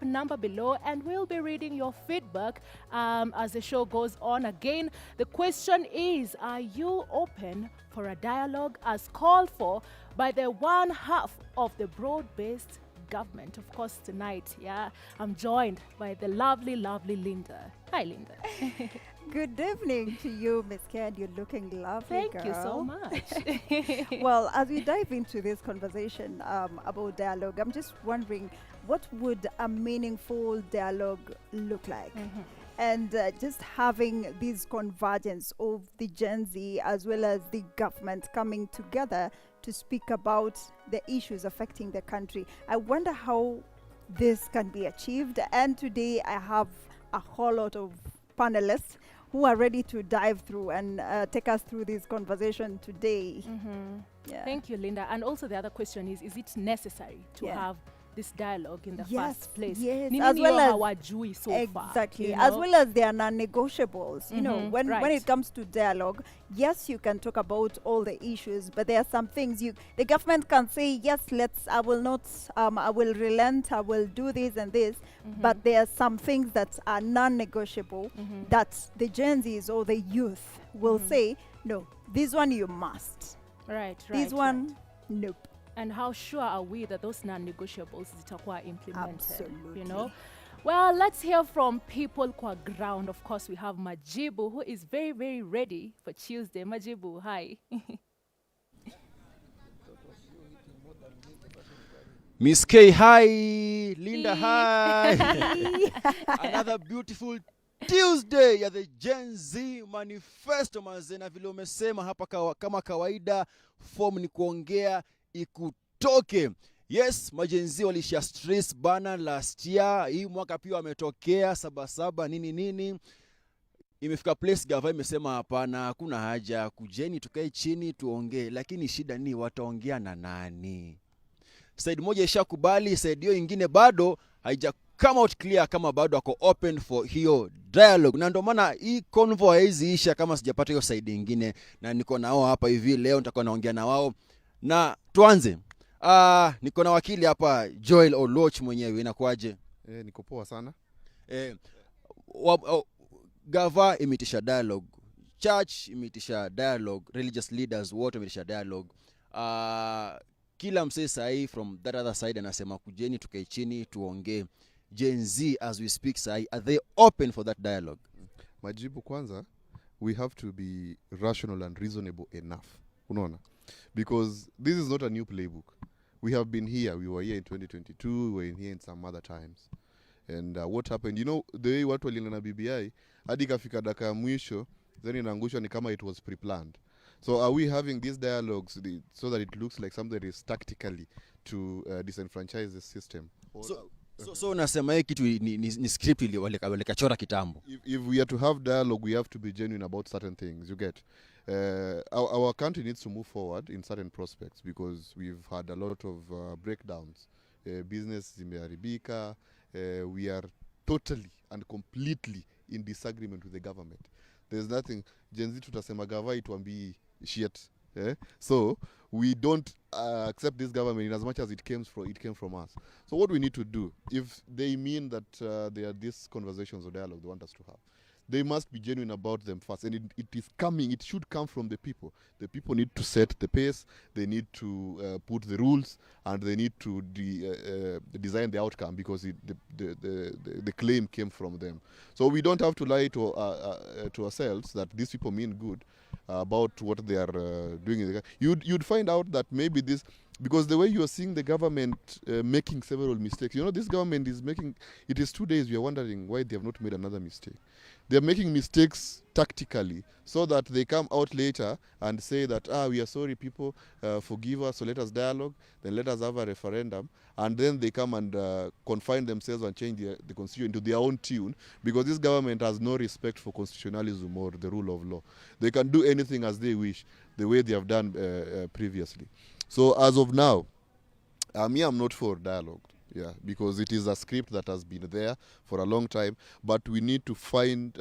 number below, and we'll be reading your feedback as the show goes on. Again, the question is, are you open for a dialogue as called for by the one half of the broad-based government? Of course, tonight, I'm joined by the lovely, lovely Linda. Hi, Linda. Good evening to you, Miss Ken. You're looking lovely, Thank you so much. Well, as we dive into this conversation about dialogue, I'm just wondering, what would a meaningful dialogue look like? And just having this convergence of the Gen Z as well as the government coming together to speak about the issues affecting the country. I wonder how this can be achieved. And today I have a whole lot of panelists who are ready to dive through and take us through this conversation today. Thank you, Linda. And also the other question is it necessary to have this dialogue in the first place? Yes, as well as hawajui so far. Exactly, You as know? well as their non-negotiables. You know, when it comes to dialogue, yes, you can talk about all the issues, but there are some things the government can say, yes, I will not, I will relent, I will do this and this, but there are some things that are non-negotiable that the Gen Zs or the youth will say, no, this one you must. This one, nope. And how sure are we that those non-negotiables zitakuwa implemented? Absolutely. You know? Well, let's hear from people kwa ground. Of course, we have Majibu, who is very, very ready for Tuesday. Majibu, hi. Miss K, hi. Linda, hi. Another beautiful Tuesday ya the Gen Z Manifesto mazena, vile umesema hapa kama kawaida, form ni kuongea ikutoke. Yes, majenzi walisha stress bana last year. Hii mwaka pia wametokea saba nini. Imefika place gava imesema hapana, hakuna haja, kujeni tukae chini tuongee. Lakini shida ni wataongea na nani? Side moja ishakubali, side hiyo ingine bado haija come out clear kama bado wako open for hiyo dialogue. Na ndio maana hii convo haiziisha kama sijapata hiyo side nyingine, na niko nao hapa hivi leo nitakuwa naongea na wao. Na tuanze. Niko na wakili hapa, Joel Oloch mwenyewe. Inakuaje? Niko poa sana. Gava imitisha dialogue, church imitisha dialogue, religious leaders wote imitisha dialogue. Kila msee sahi from that other side anasema kujeni tukae chini tuongee. Gen Z as we speak sahi, are they open for that dialogue? Majibu kwanza, we have to be rational and reasonable enough. Unaona? Because this is not a new playbook. We have been here. We were here in 2022. We were here in some other times. And what happened? You know, the way watu walina na BBI, hadi kafika daka ya mwisho, then inaangushwa ni kama it was pre-planned. So are we having these dialogues so that it looks like something that is tactically to disenfranchise the system? So unasema hiki kitu ni script ile wale kachora kitambo. If we are to have dialogue, we have to be genuine about certain things. You get? Our country needs to move forward in certain prospects because we've had a lot of breakdowns. Business zimeharibika. We are totally and completely in disagreement with the government. There's nothing. Gen Z tutasema gava ituambii shit. So we don't accept this government in as much as it came from us. So what we need to do, if they mean that there are these conversations or dialogue they want us to have, they must be genuine about them first. And it should come from the people. The people need to set the pace, they need to put the rules, and they need to design the outcome because the claim came from them. So we don't have to lie to ourselves that these people mean good about what they are doing. You'd find out that maybe this, because the way you are seeing the government making several mistakes, you know, this government is making, it is 2 days we are wondering why they have not made another mistake. They are making mistakes tactically so that they come out later and say that, we are sorry people, forgive us, so let us dialogue, then let us have a referendum, and then they come and confine themselves and change the constitution into their own tune, because this government has no respect for constitutionalism or the rule of law. They can do anything as they wish, the way they have done previously. So as of now, I'm not for dialogue. Yeah, because it is a script that has been there for a long time, but we need to find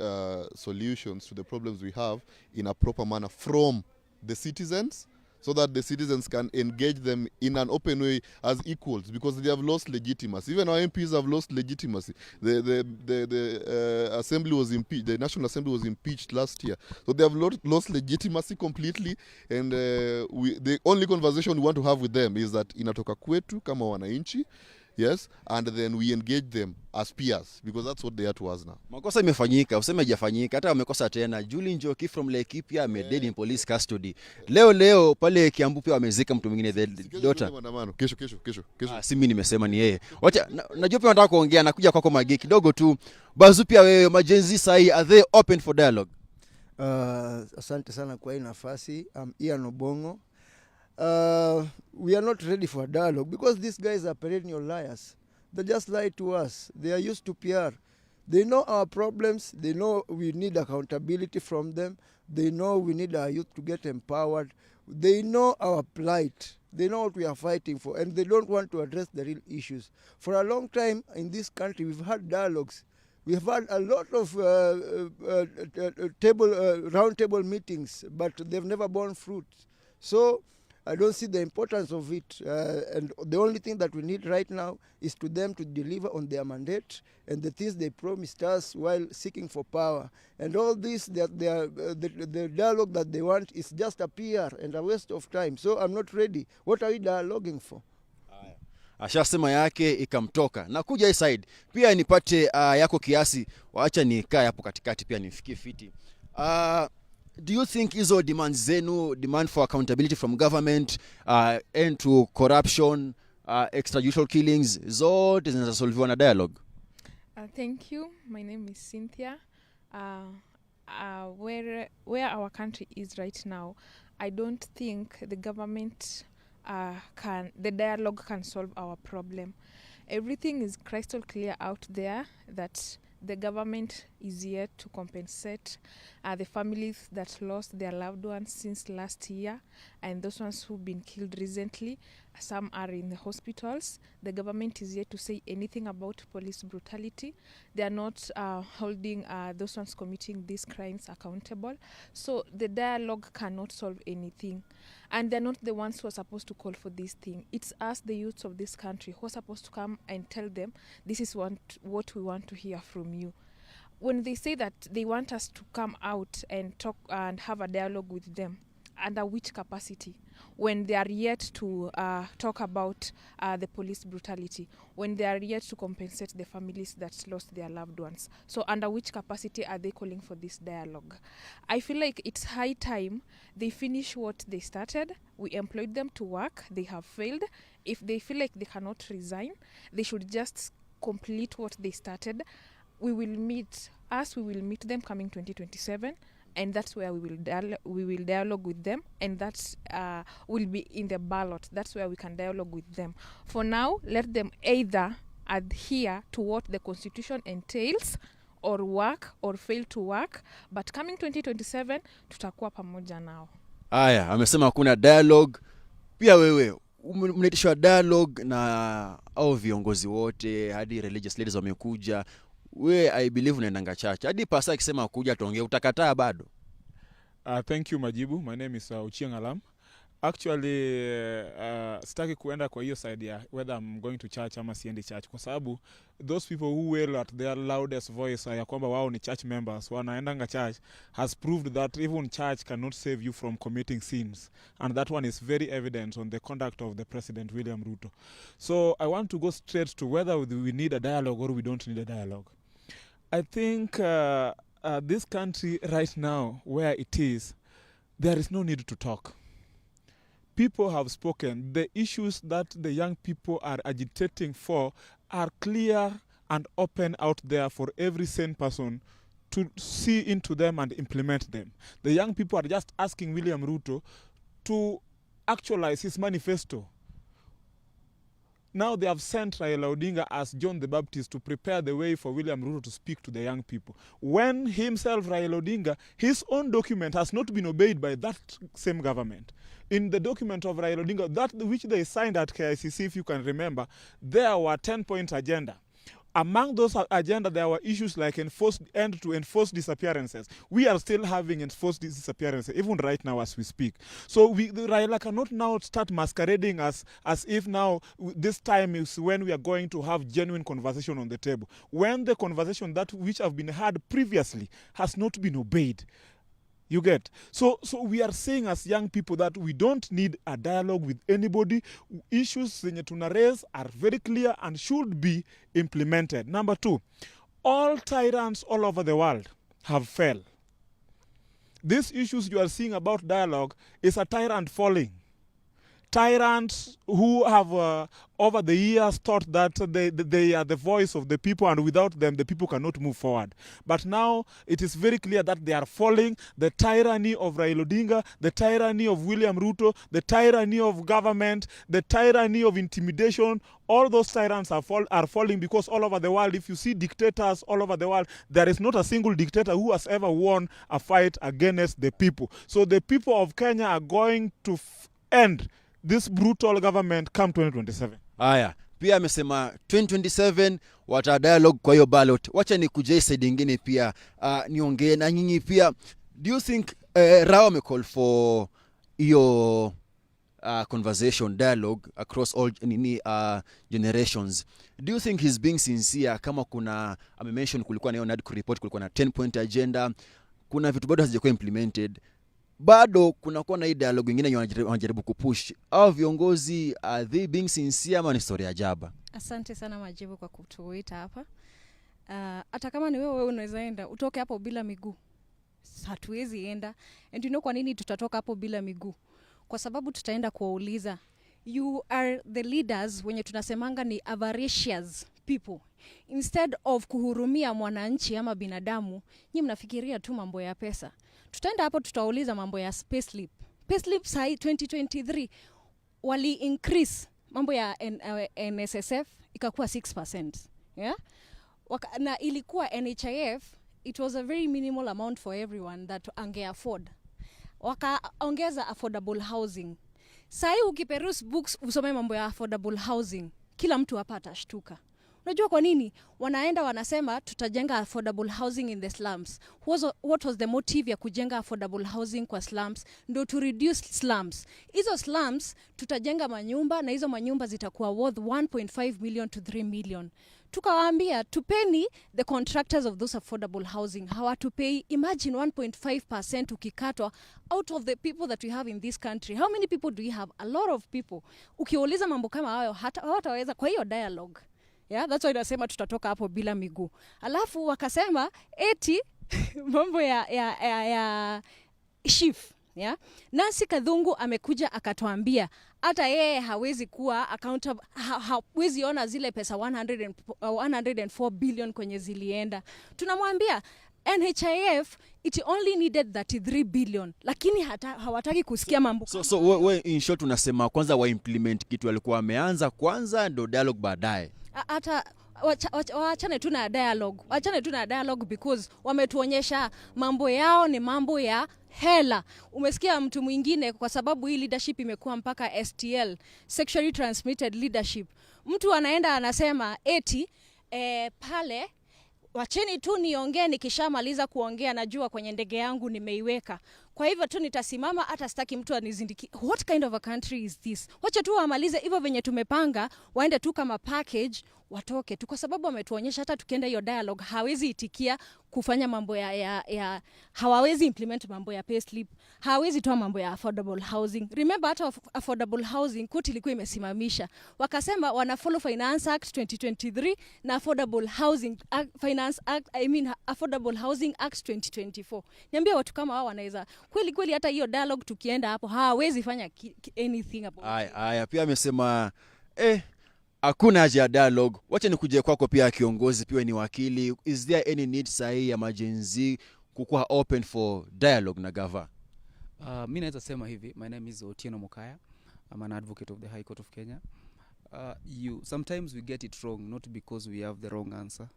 solutions to the problems we have in a proper manner from the citizens so that the citizens can engage them in an open way as equals, because they have lost legitimacy. Even our MPs have lost legitimacy. The assembly was impeached. The National Assembly was impeached last year, so they have lost legitimacy completely. And the only conversation we want to have with them is that inatoka kwetu kama wananchi. Yes, and then we engage them as peers, because that's what they are to us now. Makosa imefanyika, useme hajafanyika, hata wamekosa tena. Julie Njoki from Laikipia dead in police custody. Leo pale Kiambu pia wamezika mtu mwingine, the daughter. Kesho. Si mimi nimesema ni yeye. Wacha najua pia nataka kuongea, nakuja kwako Magi kidogo tu. Bazu pia wewe, majenzi sahi, are they open for dialogue? Asante sana kwa hii nafasi. Ian Obongo. We are not ready for a dialogue because these guys are perennial liars. They just lie to us. They are used to PR. They know our problems. They know we need accountability from them. They know we need our youth to get empowered. They know our plight. They know what we are fighting for, and they don't want to address the real issues. For a long time in this country, we've had dialogues. We've had a lot of round table meetings, but they've never borne fruit. So I don't see the importance of it, and the only thing that we need right now is to them to deliver on their mandate and the things they promised us while seeking for power. And all this, that they are, the dialogue that they want is just a PR and a waste of time. So I'm not ready. What are we dialoguing for? Ashasema yake ikamtoka. Na kuja hii side pia nipate yako kiasi, waacha nikae hapo katikati pia nifikie fiti. Do you think hizo demands zenu, demand for accountability from government, end to corruption, extrajudicial killings, zote zinaweza solviwa na dialogue? Thank you. My name is Cynthia. Where our country is right now, I don't think the government the dialogue can solve our problem. Everything is crystal clear out there that the government is here to compensate the families that lost their loved ones since last year, and those ones who've been killed recently. Some are in the hospitals. The government is here to say anything about police brutality. They are not holding those ones committing these crimes accountable. So the dialogue cannot solve anything. And they're not the ones who are supposed to call for this thing. It's us, the youths of this country, who are supposed to come and tell them, this is what we want to hear from you. When they say that they want us to come out and talk and have a dialogue with them, under which capacity? When they are yet to talk about the police brutality, when they are yet to compensate the families that lost their loved ones. So under which capacity are they calling for this dialogue? I feel like it's high time they finish what they started. We employed them to work. They have failed. If they feel like they cannot resign, they should just complete what they started. We will meet them coming 2027. And that's where we will dialogue with them, and that's will be in the ballot. That's where we can dialogue with them. For now, let them either adhere to what the constitution entails, or work or fail to work. But coming 2027, tutakuwa pamoja nao. Aya, amesema kuna dialogue. Pia wewe mnaitishwa dialogue na au viongozi wote, hadi religious leaders wamekuja. I believe unaendanga church. Hadi pastor akisema kuja tuongee, utakataa bado? Thank you Majibu. My name is Uchieng Alam. Actually sitaki kuenda kwa hiyo side ya whether I'm going to church ama siendi church, kwa sababu those people who wail at their loudest voice ya kwamba wao ni church members, wanaendanga church, has proved that even church cannot save you from committing sins, and that one is very evident on the conduct of the President William Ruto. So I want to go straight to whether we need a dialogue or we don't need a dialogue. I think this country right now, where it is, there is no need to talk. People have spoken. The issues that the young people are agitating for are clear and open out there for every sane person to see into them and implement them. The young people are just asking William Ruto to actualize his manifesto. Now they have sent Raila Odinga as John the Baptist to prepare the way for William Ruto to speak to the young people. When himself, Raila Odinga, his own document has not been obeyed by that same government. In the document of Raila Odinga, that which they signed at KICC, if you can remember, there were 10-point agenda. among those agenda, there were issues like enforced disappearances. We are still having enforced disappearances, even right now as we speak. So the Raila cannot now start masquerading as if now this time is when we are going to have genuine conversation on the table, when the conversation that which have been had previously has not been obeyed. You get? So we are saying as young people that we don't need a dialogue with anybody. Issues zenye tuna raise are very clear and should be implemented. Number 2, all tyrants all over the world have fell. These issues you are seeing about dialogue is a tyrant falling. Tyrants who have over the years thought that they are the voice of the people, and without them the people cannot move forward. But now it is very clear that they are falling. The tyranny of Raila Odinga, the tyranny of William Ruto, the tyranny of government, the tyranny of intimidation, all those tyrants are falling, because all over the world, if you see dictators all over the world, there is not a single dictator who has ever won a fight against the people. So the people of Kenya are going to end this brutal government come 2027. Haya, pia amesema 2027 wata dialogue kwa hiyo ballot. Wacha nikuje side nyingine pia niongee na nyinyi pia. Do you think Rao amecall for hiyo conversation dialogue across all generations? Do you think he's being sincere? Kama kuna mention kulikuwa na hiyo NADCO report, kulikuwa na 10-point agenda, kuna vitu bado hazijakuwa implemented, bado kunakuwa na hii dialogue nyingine wanajaribu kupush, au viongozi they being sincere ama ni story ya jaba? Asante sana Majibu kwa kutuita hapa. Hata kama ni wewe unaweza enda utoke hapo bila miguu, hatuwezi enda. And you know kwa nini tutatoka hapo bila miguu? Kwa sababu tutaenda kuwauliza, you are the leaders wenye tunasemanga ni avaricious people. Instead of kuhurumia mwananchi ama binadamu, nyinyi mnafikiria tu mambo ya pesa. Tutaenda hapo tutauliza mambo ya payslip. Payslip sai 2023 wali increase mambo ya NSSF ikakuwa 6%. Yeah? Na ilikuwa NHIF, it was a very minimal amount for everyone that ange afford. Wakaongeza affordable housing. Sai ukiperuse books usome mambo ya affordable housing, kila mtu hapa atashtuka. Unajua kwa nini? Wanaenda wanasema tutajenga affordable housing in the slums. What was the motive ya kujenga affordable housing kwa slums? Ndio to reduce slums. Hizo slums tutajenga manyumba, na hizo manyumba zitakuwa worth 1.5 million to 3 million. Tukawaambia tupeni the contractors of those affordable housing. Hawatupei. Imagine 1.5% ukikatwa out of the people that we have in this country. How many people do we have? A lot of people. Ukiuliza mambo kama hayo hawataweza kwa hiyo dialogue. Yeah, that's why nasema tutatoka hapo bila miguu. Alafu wakasema eti mambo ya chief. Yeah? Nancy Kadhungu amekuja akatuambia hata yeye hawezi kuwa accountable, hawezi ona zile pesa 104 billion kwenye zilienda. Tunamwambia NHIF it only needed 33 billion, lakini hawataki kusikia mambo. So we in short unasema kwanza wa implement kitu walikuwa wameanza kwanza ndio dialogue baadaye. Hata waachane tu na dialogue. Waachane tu na dialogue because wametuonyesha mambo yao ni mambo ya hela. Umesikia mtu mwingine, kwa sababu hii leadership imekuwa mpaka STL, sexually transmitted leadership. Mtu anaenda anasema eti pale wacheni tu niongee, nikishamaliza kuongea najua kwenye ndege yangu nimeiweka. Kwa hivyo tu nitasimama, hata sitaki mtu anizindiki. What kind of a country is this? Wacha tu wamalize hivyo venye tumepanga, waende tu kama package, watoke tu, kwa sababu wametuonyesha hata tukienda hiyo dialogue hawezi itikia kufanya mambo ya hawawezi implement mambo ya payslip, hawawezi toa mambo ya affordable housing. Remember hata affordable housing koti ilikuwa imesimamisha. Wakasema wana follow Finance Act 2023 na Affordable Housing Finance Act, Affordable Housing Act 2024. Niambia watu kama hao wanaweza kweli hata hiyo dialogue tukienda hapo hawawezi fanya anything about. Aya pia amesema hakuna haja ya dialogue. Wacha nikuje kwako pia kiongozi, pia ni wakili. Is there any need sahi ya majenzi kukuwa open for dialogue na gava? Mimi naweza sema hivi, my name is Otieno Mokaya. I'm an advocate of the High Court of Kenya. Sometimes we get it wrong, not because we have the wrong answer.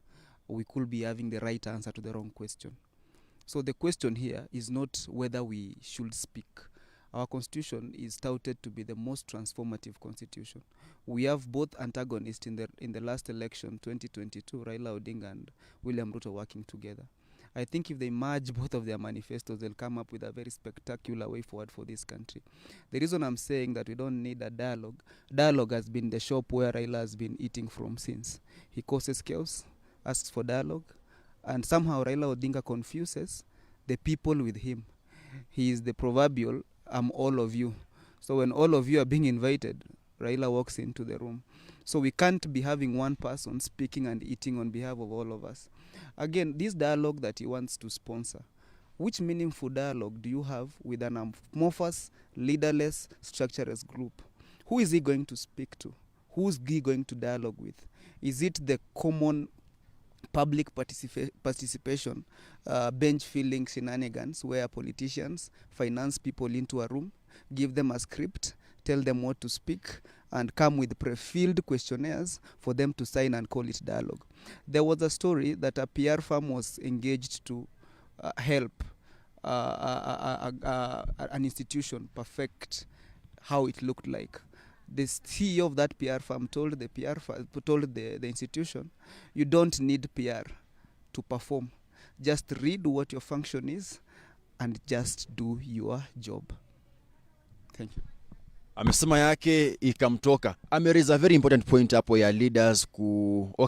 We could be having the right answer to the wrong question. So the question here is not whether we should speak Our constitution is touted to be the most transformative constitution. We have both antagonists in the last election, 2022, Raila Odinga and William Ruto working together. I think if they merge both of their manifestos, they'll come up with a very spectacular way forward for this country. The reason I'm saying that we don't need a dialogue has been the shop where Raila has been eating from since. He causes chaos, asks for dialogue, and somehow Raila Odinga confuses the people with him. He is the proverbial, I'm all of you. So when all of you are being invited, Raila walks into the room. So we can't be having one person speaking and eating on behalf of all of us. Again, this dialogue that he wants to sponsor, which meaningful dialogue do you have with an amorphous, leaderless, structureless group? Who is he going to speak to? Who's he going to dialogue with? Is it the common public participation, bench filling shenanigans where politicians finance people into a room, give them a script, tell them what to speak, and come with pre-filled questionnaires for them to sign and call it dialogue? There was a story that a PR firm was engaged to help an institution perfect how it looked like. The CEO of that PR firm told the institution, you don't need PR to perform. Just read what your function is and just do your job. Thank you. Amesema yake ikamtoka. Raise a very important point hapo ya leaders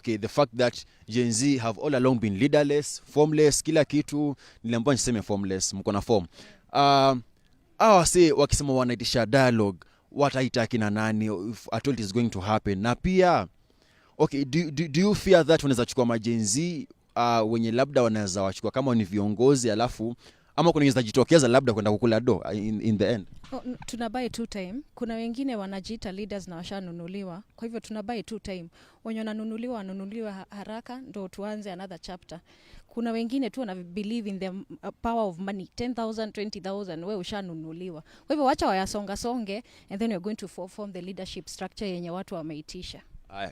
the fact that Gen Z have all along been leaderless, formless, kila kitu. Niliambiwa niseme formless, mko na form. Wakisema wanaitisha dialogue, wataitaki na nani, if at all it is going to happen. Na pia, do you fear that wanaweza chukua majenzi wenye labda wanaweza wachukua kama ni viongozi alafu ama kunaweza jitokeza labda kwenda kukula do in the end? Tunabuy two time. Kuna wengine wanajiita leaders na washanunuliwa. Kwa hivyo tunabuy two time. Wenye wanunuliwa haraka ndo tuanze another chapter. Kuna wengine tu wana believe in the power of money. 10,000, 20,000 wewe ushanunuliwa. Kwa hivyo wacha wayasonga songe and then you're going to form the leadership structure yenye watu wameitisha.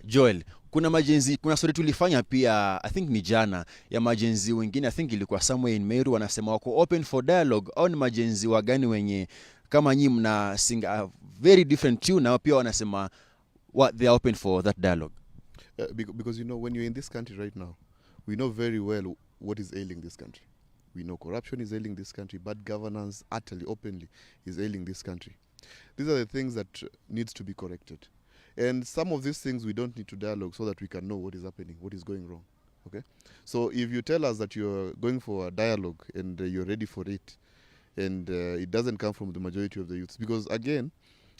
Joel, kuna majenzi, kuna story tulifanya pia, I think ni jana, ya majenzi wengine, I think ilikuwa somewhere in Meru, wanasema wako open for dialogue. Au ni majenzi wagani wenye kama nyinyi mna sing a very different tune na pia wanasema what they are open for that dialogue? Because when you're in this country right now, we know very well what is ailing this country. We know corruption is ailing this country, bad governance utterly openly is ailing this country. These are the things that needs to be corrected. And some of these things we don't need to dialogue so that we can know what is happening, what is going wrong. Okay? So if you tell us that you're going for a dialogue and you're ready for it, and it doesn't come from the majority of the youths, because again,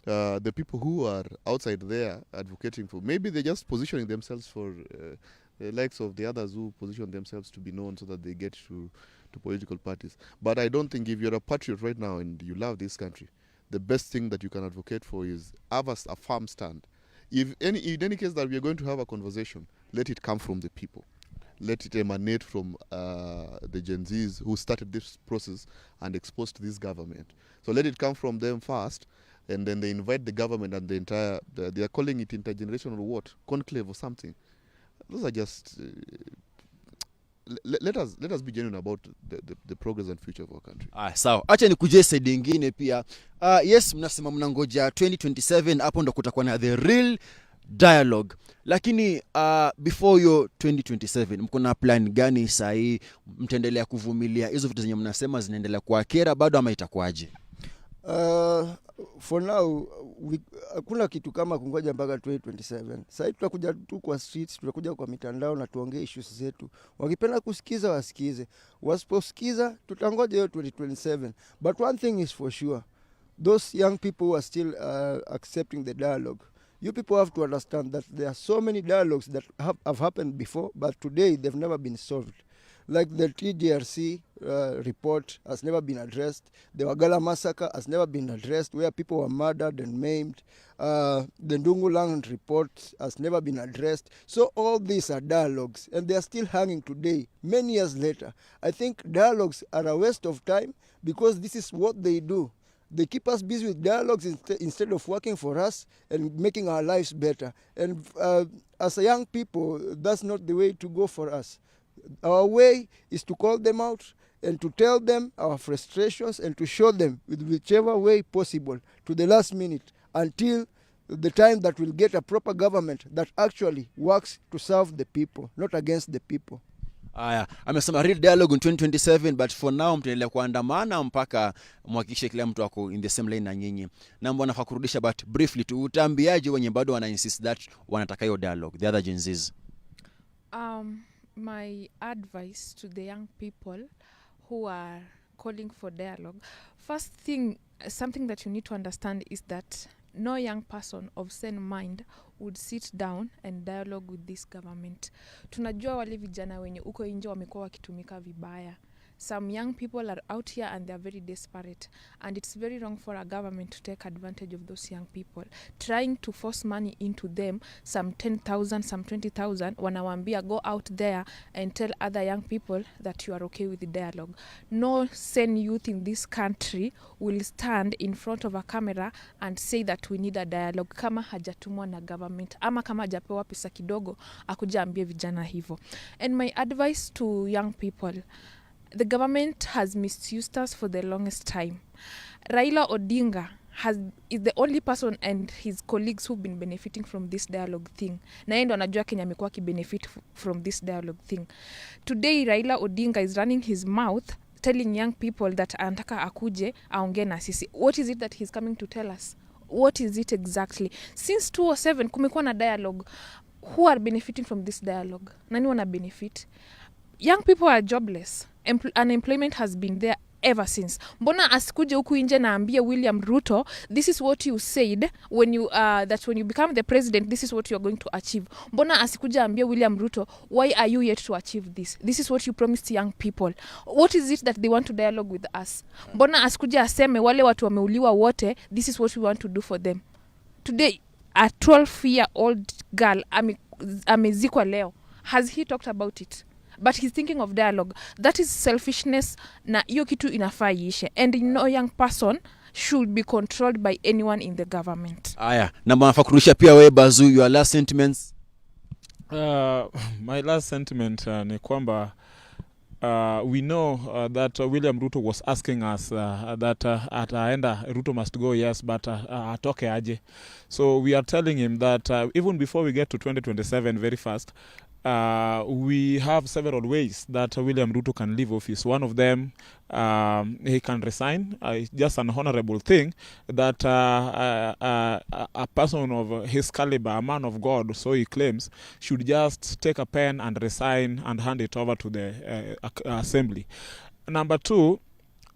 the people who are outside there advocating for, maybe they're just positioning themselves for the likes of the others who position themselves to be known so that they get to political parties. But I don't think if you're a patriot right now and you love this country, the best thing that you can advocate for is have a firm stand. In any case that we are going to have a conversation, let it come from the people. Let it emanate from the Gen Zs who started this process and exposed this government. So let it come from them first, and then they invite the government and they are calling it intergenerational conclave or something. Those are just... let us be genuine about the progress and future of our country. Sawa. Acha nikuje side nyingine pia. Yes, mnasema mnangoja 2027 hapo ndo kutakuwa na the real dialogue. Lakini before your 2027 mko na plan gani sahi? Mtaendelea kuvumilia hizo vitu zenye mnasema zinaendelea kuakera bado ama itakuaje? For now hakuna kitu kama kungoja mpaka 2027. Sasa tutakuja tu kwa streets, tutakuja kwa mitandao na tuongee issues zetu. Wakipenda kusikiza wasikize. Wasiposikiza tutangoja hiyo 2027. But one thing is for sure. Those young people who are still accepting the dialogue, you people have to understand that there are so many dialogues that have happened before, but today they've never been solved. Like the TDRC report has never been addressed. The Wagala massacre has never been addressed, where people were murdered and maimed. The Ndunguland report has never been addressed. So all these are dialogues, and they are still hanging today, many years later. I think dialogues are a waste of time because this is what they do. They keep us busy with dialogues instead of working for us and making our lives better. And as a young people, that's not the way to go for us. Our way is to call them out and to tell them our frustrations and to show them with whichever way possible to the last minute until the time that we'll get a proper government that actually works to serve the people, not against the people. Aya, amesema real dialogue in 2027, but for now mtaendelea kuandamana mpaka mhakikishe kila mtu ako in the same lane na nyinyi. Na mbona nafaa kurudisha, but briefly tu utaambiaje wenye bado wana insist that wanataka hiyo dialogue, the other Gen Zs? My advice to the young people who are calling for dialogue, first thing, something that you need to understand is that no young person of sane mind would sit down and dialogue with this government. Tunajua wale vijana wenye uko nje wamekuwa wakitumika vibaya. Some young people are out here and they are very desperate, and it's very wrong for a government to take advantage of those young people, trying to force money into them, some 10,000, some 20,000, wanawambia go out there and tell other young people that you are okay with the dialogue. No sane youth in this country will stand in front of a camera and say that we need a dialogue kama hajatumwa na government ama kama hajapewa pesa kidogo akuja ambie vijana hivyo. And my advice to young people, the government has misused us for the longest time. Raila Odinga is the only person and his colleagues who've been benefiting from this dialogue thing. Na yeye ndo anajua Kenya amekuwa benefit from this dialogue thing. Today Raila Odinga is running his mouth telling young people that anataka akuje aongee na sisi. What is it that he's coming to tell us? What is it exactly? Since 2007 kumekuwa na dialogue. Who are benefiting from this dialogue? Nani wana benefit? Young people are jobless. Unemployment has been there ever since. Mbona asikuje huku nje na ambie William Ruto, this is what you said when you that when you become the president, this is what you are going to achieve. Mbona asikuje ambie William Ruto, why are you yet to achieve this? This is what you promised young people. What is it that they want to dialogue with us? Mbona asikuje aseme wale watu wameuliwa wote, this is what we want to do for them. Today a 12-year-old girl amezikwa leo. Has he talked about it? But he's thinking of dialogue. That is selfishness, na hiyo kitu inafaa iishe. And no young person should be controlled by anyone in the government. Aya, na mnafaa kurudisha pia wewe Bazu, your last sentiments. My last sentiment ni kwamba we know that William Ruto was asking us that ataenda Ruto must go, yes, but atoke aje. So we are telling him that even before we get to 2027 very fast, we have several ways that William Ruto can leave office. One of them, he can resign. Just an honorable thing that a person of his caliber, a man of God, so he claims, should just take a pen and resign and hand it over to the assembly. Number two,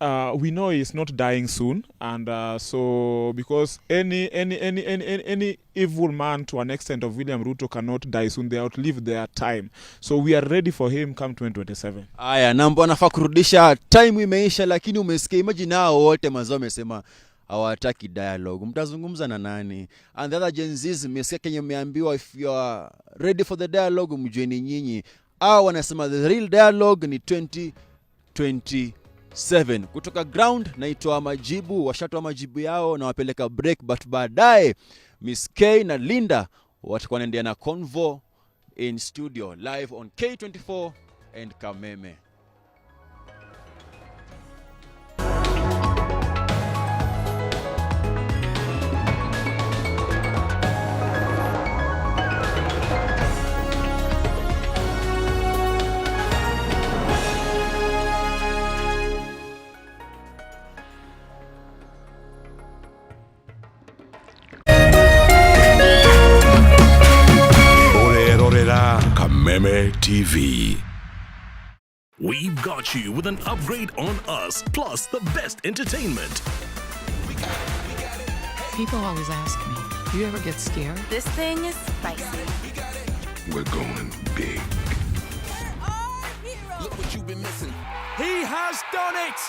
we know he's not dying soon, and so because any evil man to an extent of William Ruto cannot die soon, they outlive their time. So we are ready for him come 2027. Aya, na mbona nafaa kurudisha, time imeisha, lakini umesikia, imagine hao wote mazao wamesema hawataki dialogue. Mtazungumza na nani? And the other Gen Zs, mmesikia Kenya mmeambiwa if you are ready for the dialogue mjueni nyinyi. Hao wanasema the real dialogue ni 2027. Kutoka ground naitoa majibu, washatoa majibu yao na wapeleka break, but baadaye Miss K na Linda watakuwa wanaendelea na convo in studio live on K24 and Kameme. Kameme TV. We've got you with an upgrade on us, plus the best entertainment. People always ask me, do you ever get scared? This thing is spicy. We're going big. Look what you've been missing. He has done it!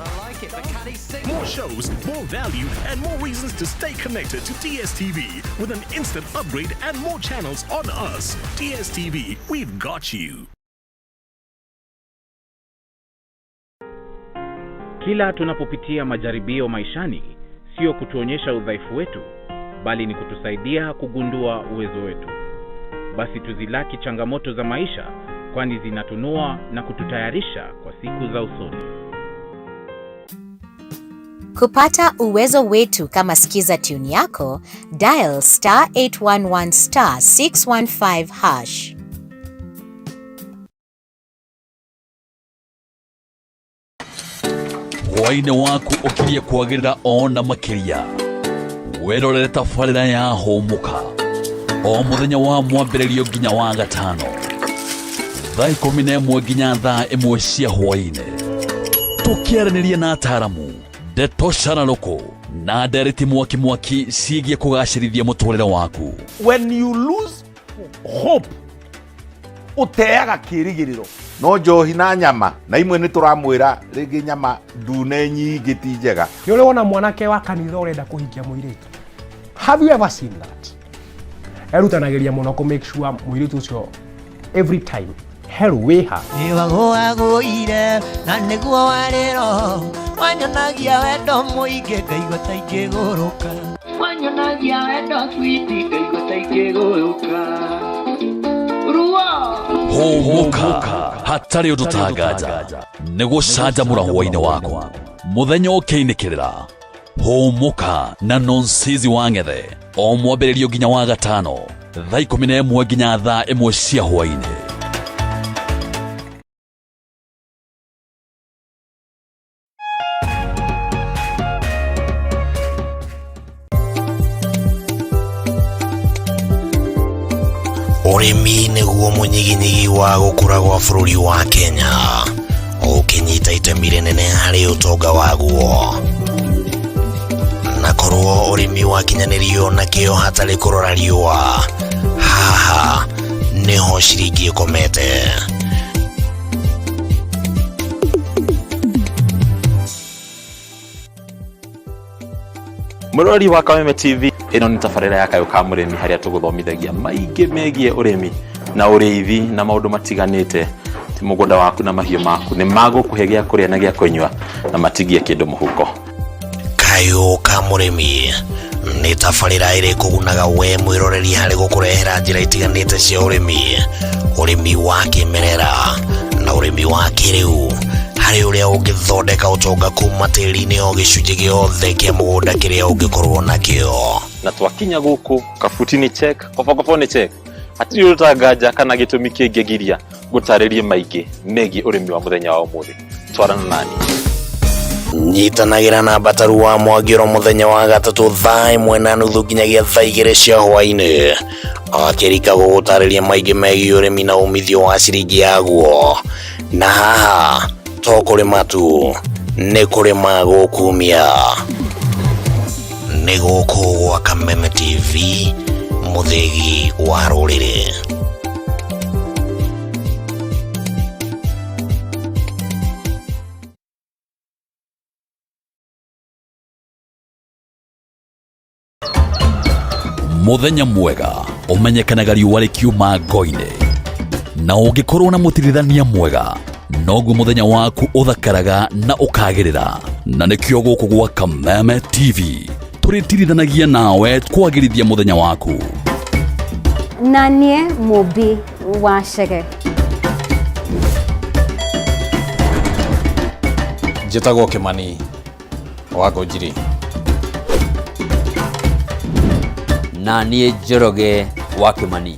I like it, but can he sing? More shows, more value, and more reasons to stay connected to DSTV with an instant upgrade and more channels on us. DSTV, we've got you. Kila tunapopitia majaribio maishani, sio kutuonyesha udhaifu wetu, bali ni kutusaidia kugundua uwezo wetu. Basi tuzilaki changamoto za maisha kwani zinatunua na kututayarisha kwa siku za usoni. Kupata uwezo wetu kama sikiza tune yako, dial *811 *615#. Hwaine waku ukiria kwagirira ona makiria. Werorere tafarira ya homuka. O muthenya wa mwambĩrĩrio nginya wa gatano. Thaa 11 nginya thaa 1 cia hwaine. Tukiaraniria na ataramu, Ndeto Sharaloko na Dereti Mwaki ciĩgiĩ kũgacĩrithia mũtũrĩre waku. When you lose hope, uteaga kĩrigĩrĩro. No njohi na nyama na imwe nĩ tũramwĩra rĩngĩ nyama ndune nyingĩ ti njega. Nĩ ũrona mwanake wa kanitha ũrenda kũhikia mũirĩtu. Have you ever seen that? Erutanagĩria mũno kũ make sure mũirĩtu ũcio every time hell wĩha. Nĩwagũagũire na nĩguo warĩro wanyonagia wendo mũingĩ ngaigua ta ingĩgũrũka. Wanyonagia wendo sweet ngaigua ta ingĩgũrũka. Homuka hatarĩ ũndũ tangaja nĩ gũcanjamũra hwainĩ waku mũthenya ũkĩinĩkĩrĩra. Homuka na Nonsizi wa Ng'ethe o mwambĩrĩrio nginya wa gatano thaa 11 nginya thaa 1 cia hwainĩ. Ũrĩmi nĩguo mũnyiginyigi wa gũkũra gwa bũrũri wa Kenya, ũkĩnyita itemi rĩnene harĩ ũtonga waguo. Na korwo ũrĩmi wakinyanĩrio na kĩo hatarĩ kũrora riũa, haha nĩho ciringi ĩkomete. Mũrori wa Kameme TV, ĩno nĩ tabarĩra ya Kayũ ka mũrĩmi harĩa tũgũthomithagia maingĩ megiĩ ũrĩmi na ũrĩithi na maũndũ matiganĩte. Ti mũgũnda waku na mahiũ maku nĩ magũkũhe gĩa kũrĩa na gĩa kũnyua na matigie kĩndũ mũhuko. Kayũ ka mũrĩmi nĩ tabarĩra ĩrĩa ĩkũgunaga we mwĩroreri harĩ gũkũrehera njĩra itiganĩte cia ũrĩmi wa kĩmerera na ũrĩmi wa kĩrĩu, harĩ ũrĩa ũngĩthondeka ũtonga kuma tĩri-inĩ o gĩcunjĩ gĩothe kĩa mũgũnda kĩrĩa ũngĩkorwo nakĩo. Na twakinya gũkũ kabuti ni check, kobokobo ni check. Hatirĩ ũtangaja kana gĩtũmi kĩngĩgiria gũtarĩrie maingĩ megiĩ ũrĩmi wa mũthenya wa ũmũthĩ. Twarana nani. Nyitanagĩra na Bataru wa Mwagĩro mũthenya wa gatatũ thaa 1:30 nginyagia thaa 2 cia hwainĩ, akĩrika gũgũtarĩria maingĩ megiĩ ũrĩmi na umithio wa ciringi yaguo. Na haha to kũrĩma tu, nĩ kũrĩma gũkumia. Nĩ gũkũ gwa Kameme TV, mũthĩgi wa rũrĩrĩ. Mũthenya mwega ũmenyekanaga riũa rĩkiuma ngo-inĩ, na ũngĩkorwo na mũtirithania mwega noguo mũthenya waku ũthakaraga na ũkagĩrĩra. Na nĩkĩo gũkũ gwa Kameme TV tũrĩtirithanagia nawe kwagĩrithia mũthenya waku. Na niĩ mũmbi wa Chege. Njĩtagwo Kĩmani wa Ngũnjiri. Na niĩ Njoroge wa Kĩmani.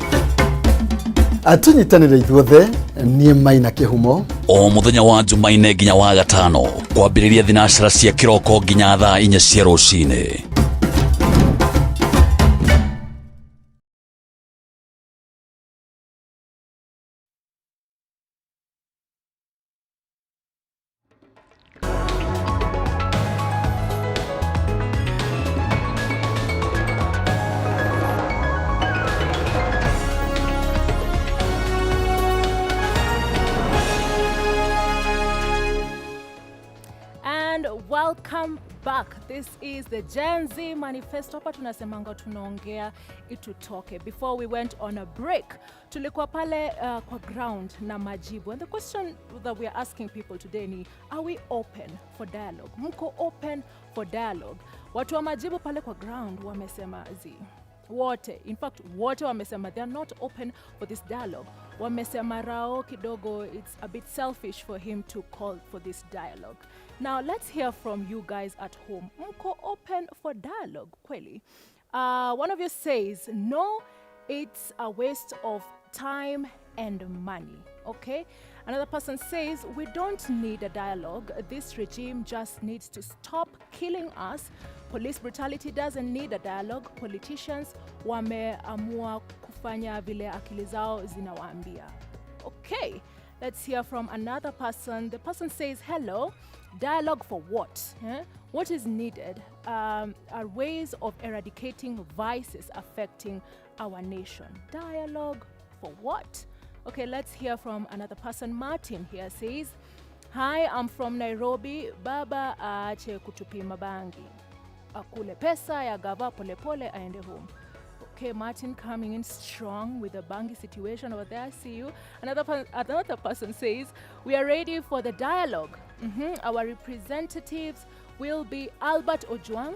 Atunyitanĩre ithuothe, niĩ Maina Kĩhumo. O mũthenya wa Jumaine nginya wa gatano kwambĩrĩria thinacara cia kĩroko nginya thaa 4 cia rũcinĩ. Welcome back. This is the Gen Z Manifesto. Hapa tunasemanga tunaongea itutoke. Before we went on a break, tulikuwa pale kwa ground na majibu. And the question that we are asking people today ni, are we open for dialogue? Mko open for dialogue? Watu wa majibu pale kwa ground wamesema wote, in fact wote wamesema they are not open for this dialogue. Wamesema Rao kidogo, it's a bit selfish for him to call for this dialogue. Now let's hear from you guys at home. Mko open for dialogue kweli? One of you says no, it's a waste of time and money. Okay, another person says we don't need a dialogue. This regime just needs to stop killing us. Police brutality doesn't need a dialogue. Politicians wameamua kufanya vile akili zao zinawaambia. Okay, let's hear from another person. The person says hello, dialogue for what? What is needed are ways of eradicating vices affecting our nation. Dialogue for what? Okay, let's hear from another person. Martin here says, hi, I'm from Nairobi. Baba aache kutupima bangi, akule pesa ya gava polepole aende home. Okay, Martin coming in strong with the bangi situation over there. I see you. Another person says, we are ready for the dialogue. Our representatives will be Albert Ojwang,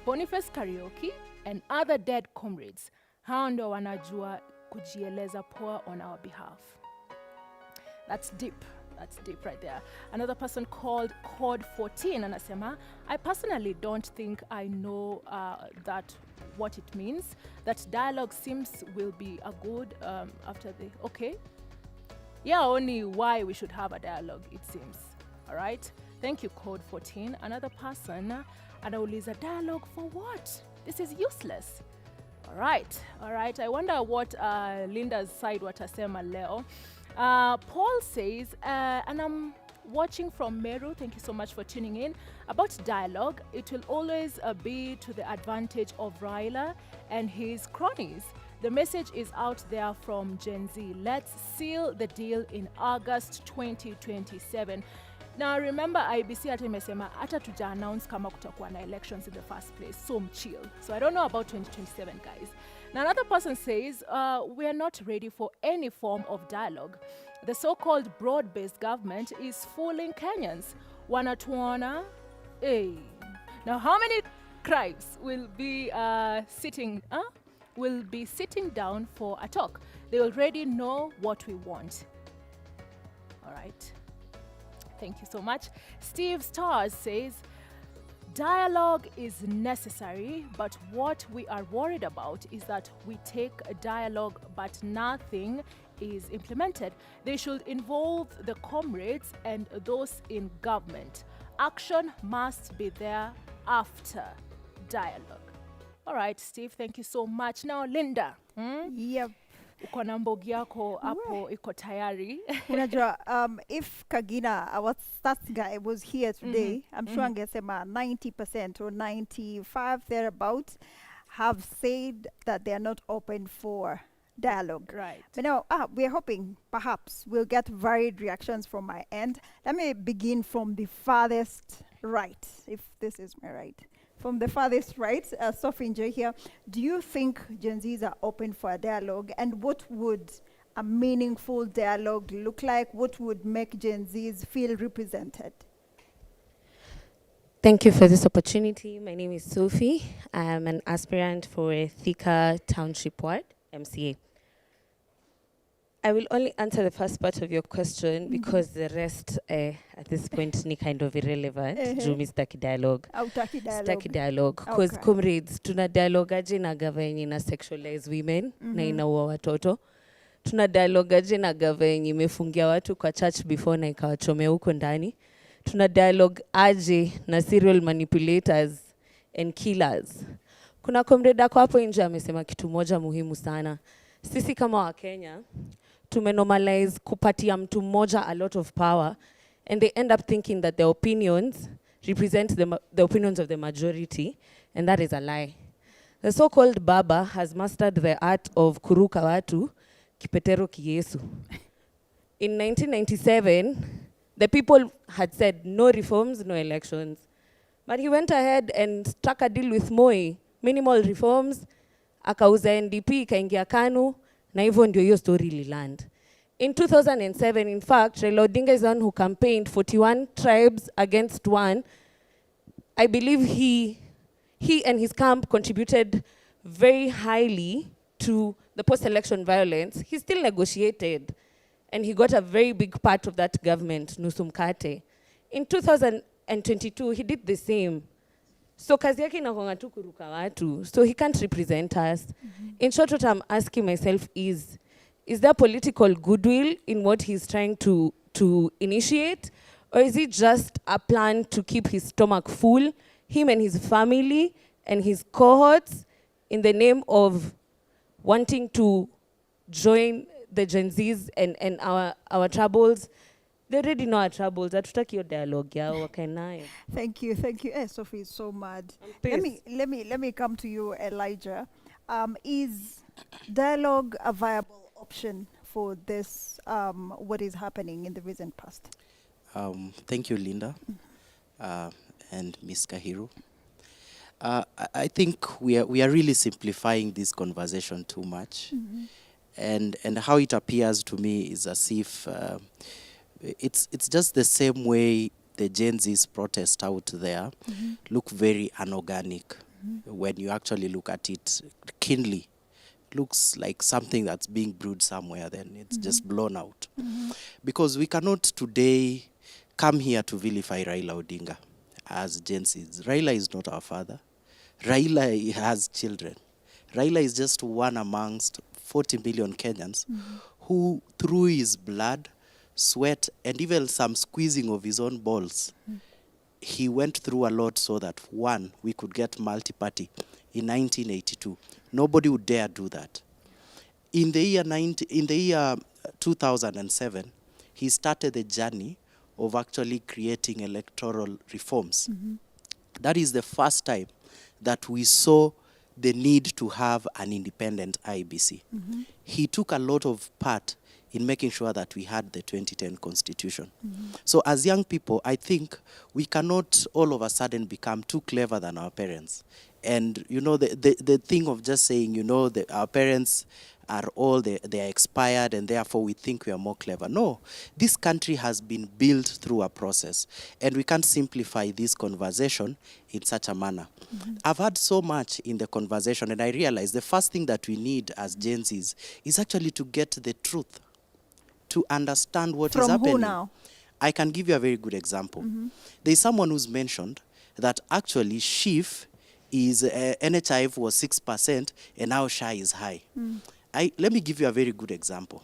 Boniface Karaoke, and other dead comrades. Hao ndio wanajua kujieleza poa on our behalf. That's deep. That's deep right there. Another person called Code 14 anasema, I personally don't think I know that what it means. That dialogue seems will be a good after the okay. Yeah, only why we should have a dialogue, it seems. All right. Thank you, Code 14. Another person anauliza, dialogue for what? This is useless. All right. I wonder what Linda's side watasema leo. Paul says, and I'm watching from Meru, thank you so much for tuning in, about dialogue. It will always be to the advantage of Raila and his cronies. The message is out there from Gen Z. Let's seal the deal in August 2027. Now remember, IBC hata imesema hata tuja announce kama kutakuwa na elections in the first place, so mchill. So I don't know about 2027, guys. Now another person says, we are not ready for any form of dialogue. The so-called broad-based government is fooling Kenyans. Wanatuona, hey. Now how many tribes will be sitting down for a talk? They already know what we want. All right. Thank you so much. Steve Stars says, dialogue is necessary, but what we are worried about is that we take a dialogue, but nothing is implemented. They should involve the comrades and those in government. Action must be there after dialogue. All right, Steve, thank you so much. Now, Linda. Yep. Uko na mbogi yako hapo iko tayari. Unajua, if Kagina, our stats guy, was here today, I'm sure angesema 90% or 95 thereabouts have said that they are not open for dialogue. Right. But now, we're hoping perhaps we'll get varied reactions from my end. Let me begin from the farthest right, if this is my right. From the farthest right, Sophie Njoy here, do you think Gen Zs are open for a dialogue? And what would a meaningful dialogue look like? What would make Gen Zs feel represented? Thank you for this opportunity. My name is Sophie. I'm an aspirant for Thika Township Ward, MCA. I will only answer the first part of your question because the rest at this point ni kind of irrelevant. Juu mi sitaki dialogue. Sitaki dialogue. Because comrades, tuna dialogue aje na gava yenye ina sexualize women na inaua watoto. Tuna dialogue aje na gava yenye imefungia watu kwa church before na ikawachomea huko ndani. Tuna dialogue aje na serial manipulators and killers. Kuna comrade ako hapo nje amesema kitu moja muhimu sana. Sisi kama wa Kenya tumenormalize kupatia mtu mmoja a lot of power, and they end up thinking that their opinions represent the opinions of the majority, and that is a lie. The so-called Baba has mastered the art of kuruka watu kipetero kiyesu. In 1997, the people had said no reforms, no elections. But he went ahead and struck a deal with Moi, minimal reforms, akauza NDP, ikaingia KANU, na hivyo ndio hiyo story ililand. In 2007, in fact, Raila Odinga is one who campaigned 41 tribes against one. I believe he and his camp contributed very highly to the post-election violence, he still negotiated. And he got a very big part of that government, nusu mkate. In 2022, he did the same. So kazi yake inakuanga tu kuruka watu. So he can't represent us. In short, what I'm asking myself is there political goodwill in what he's trying to initiate? Or is it just a plan to keep his stomach full, him and his family and his cohorts, in the name of wanting to join the Gen Zs and our troubles? They already know our troubles. Hatutaki hiyo dialogue yao, wakae nayo. Thank you. Sophie is so mad. Let me come to you, Elijah. Is dialogue a viable option for this, what is happening in the recent past? Thank you, Linda, and Ms. Kahiru. I think we are really simplifying this conversation too much. And how it appears to me is as if it's just the same way the Gen Z's protest out there look very unorganic. When you actually look at it keenly, looks like something that's being brewed somewhere, then it's just blown out. Because we cannot today come here to vilify Raila Odinga as Gen Z's. Raila is not our father. Raila has children. Raila is just one amongst 40 million Kenyans who, through his blood, sweat, and even some squeezing of his own balls, he went through a lot so that, one, we could get multi-party in 1982. Nobody would dare do that. In the year 2007, he started the journey of actually creating electoral reforms. That is the first time that we saw the need to have an independent IBC. He took a lot of part in making sure that we had the 2010 constitution. So as young people, I think we cannot all of a sudden become too clever than our parents. And you know, the thing of just saying, you know, our parents are all, they are expired and therefore we think we are more clever. No, this country has been built through a process and we can't simplify this conversation in such a manner. I've heard so much in the conversation and I realize the first thing that we need as Gen Zs is actually to get the truth, to understand what is happening. From who now? I can give you a very good example. There's someone who's mentioned that actually SHIF is, NHIF was 6% and now SHA is high. Let me give you a very good example.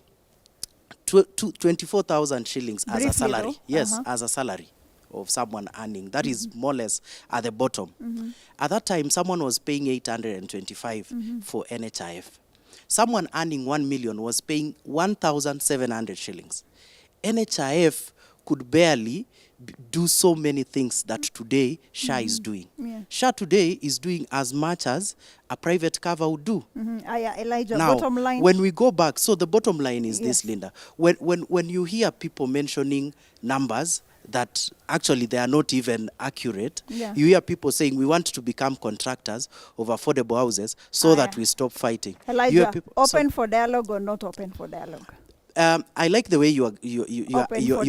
24,000 shillings as a salary. Yes, as a salary of someone earning. That is more or less at the bottom. At that time, someone was paying 825 for NHIF. Someone earning 1 million was paying 1,700 shillings. NHIF could barely do so many things that today SHA is doing. SHA today is doing as much as a private cover would do. Elijah, now, bottom line. when we go back, so the bottom line is this, Linda. When you hear people mentioning numbers that actually they are not even accurate, you hear people saying we want to become contractors of affordable houses so that we stop fighting. Elijah, open for dialogue or not open for dialogue? I like the way you're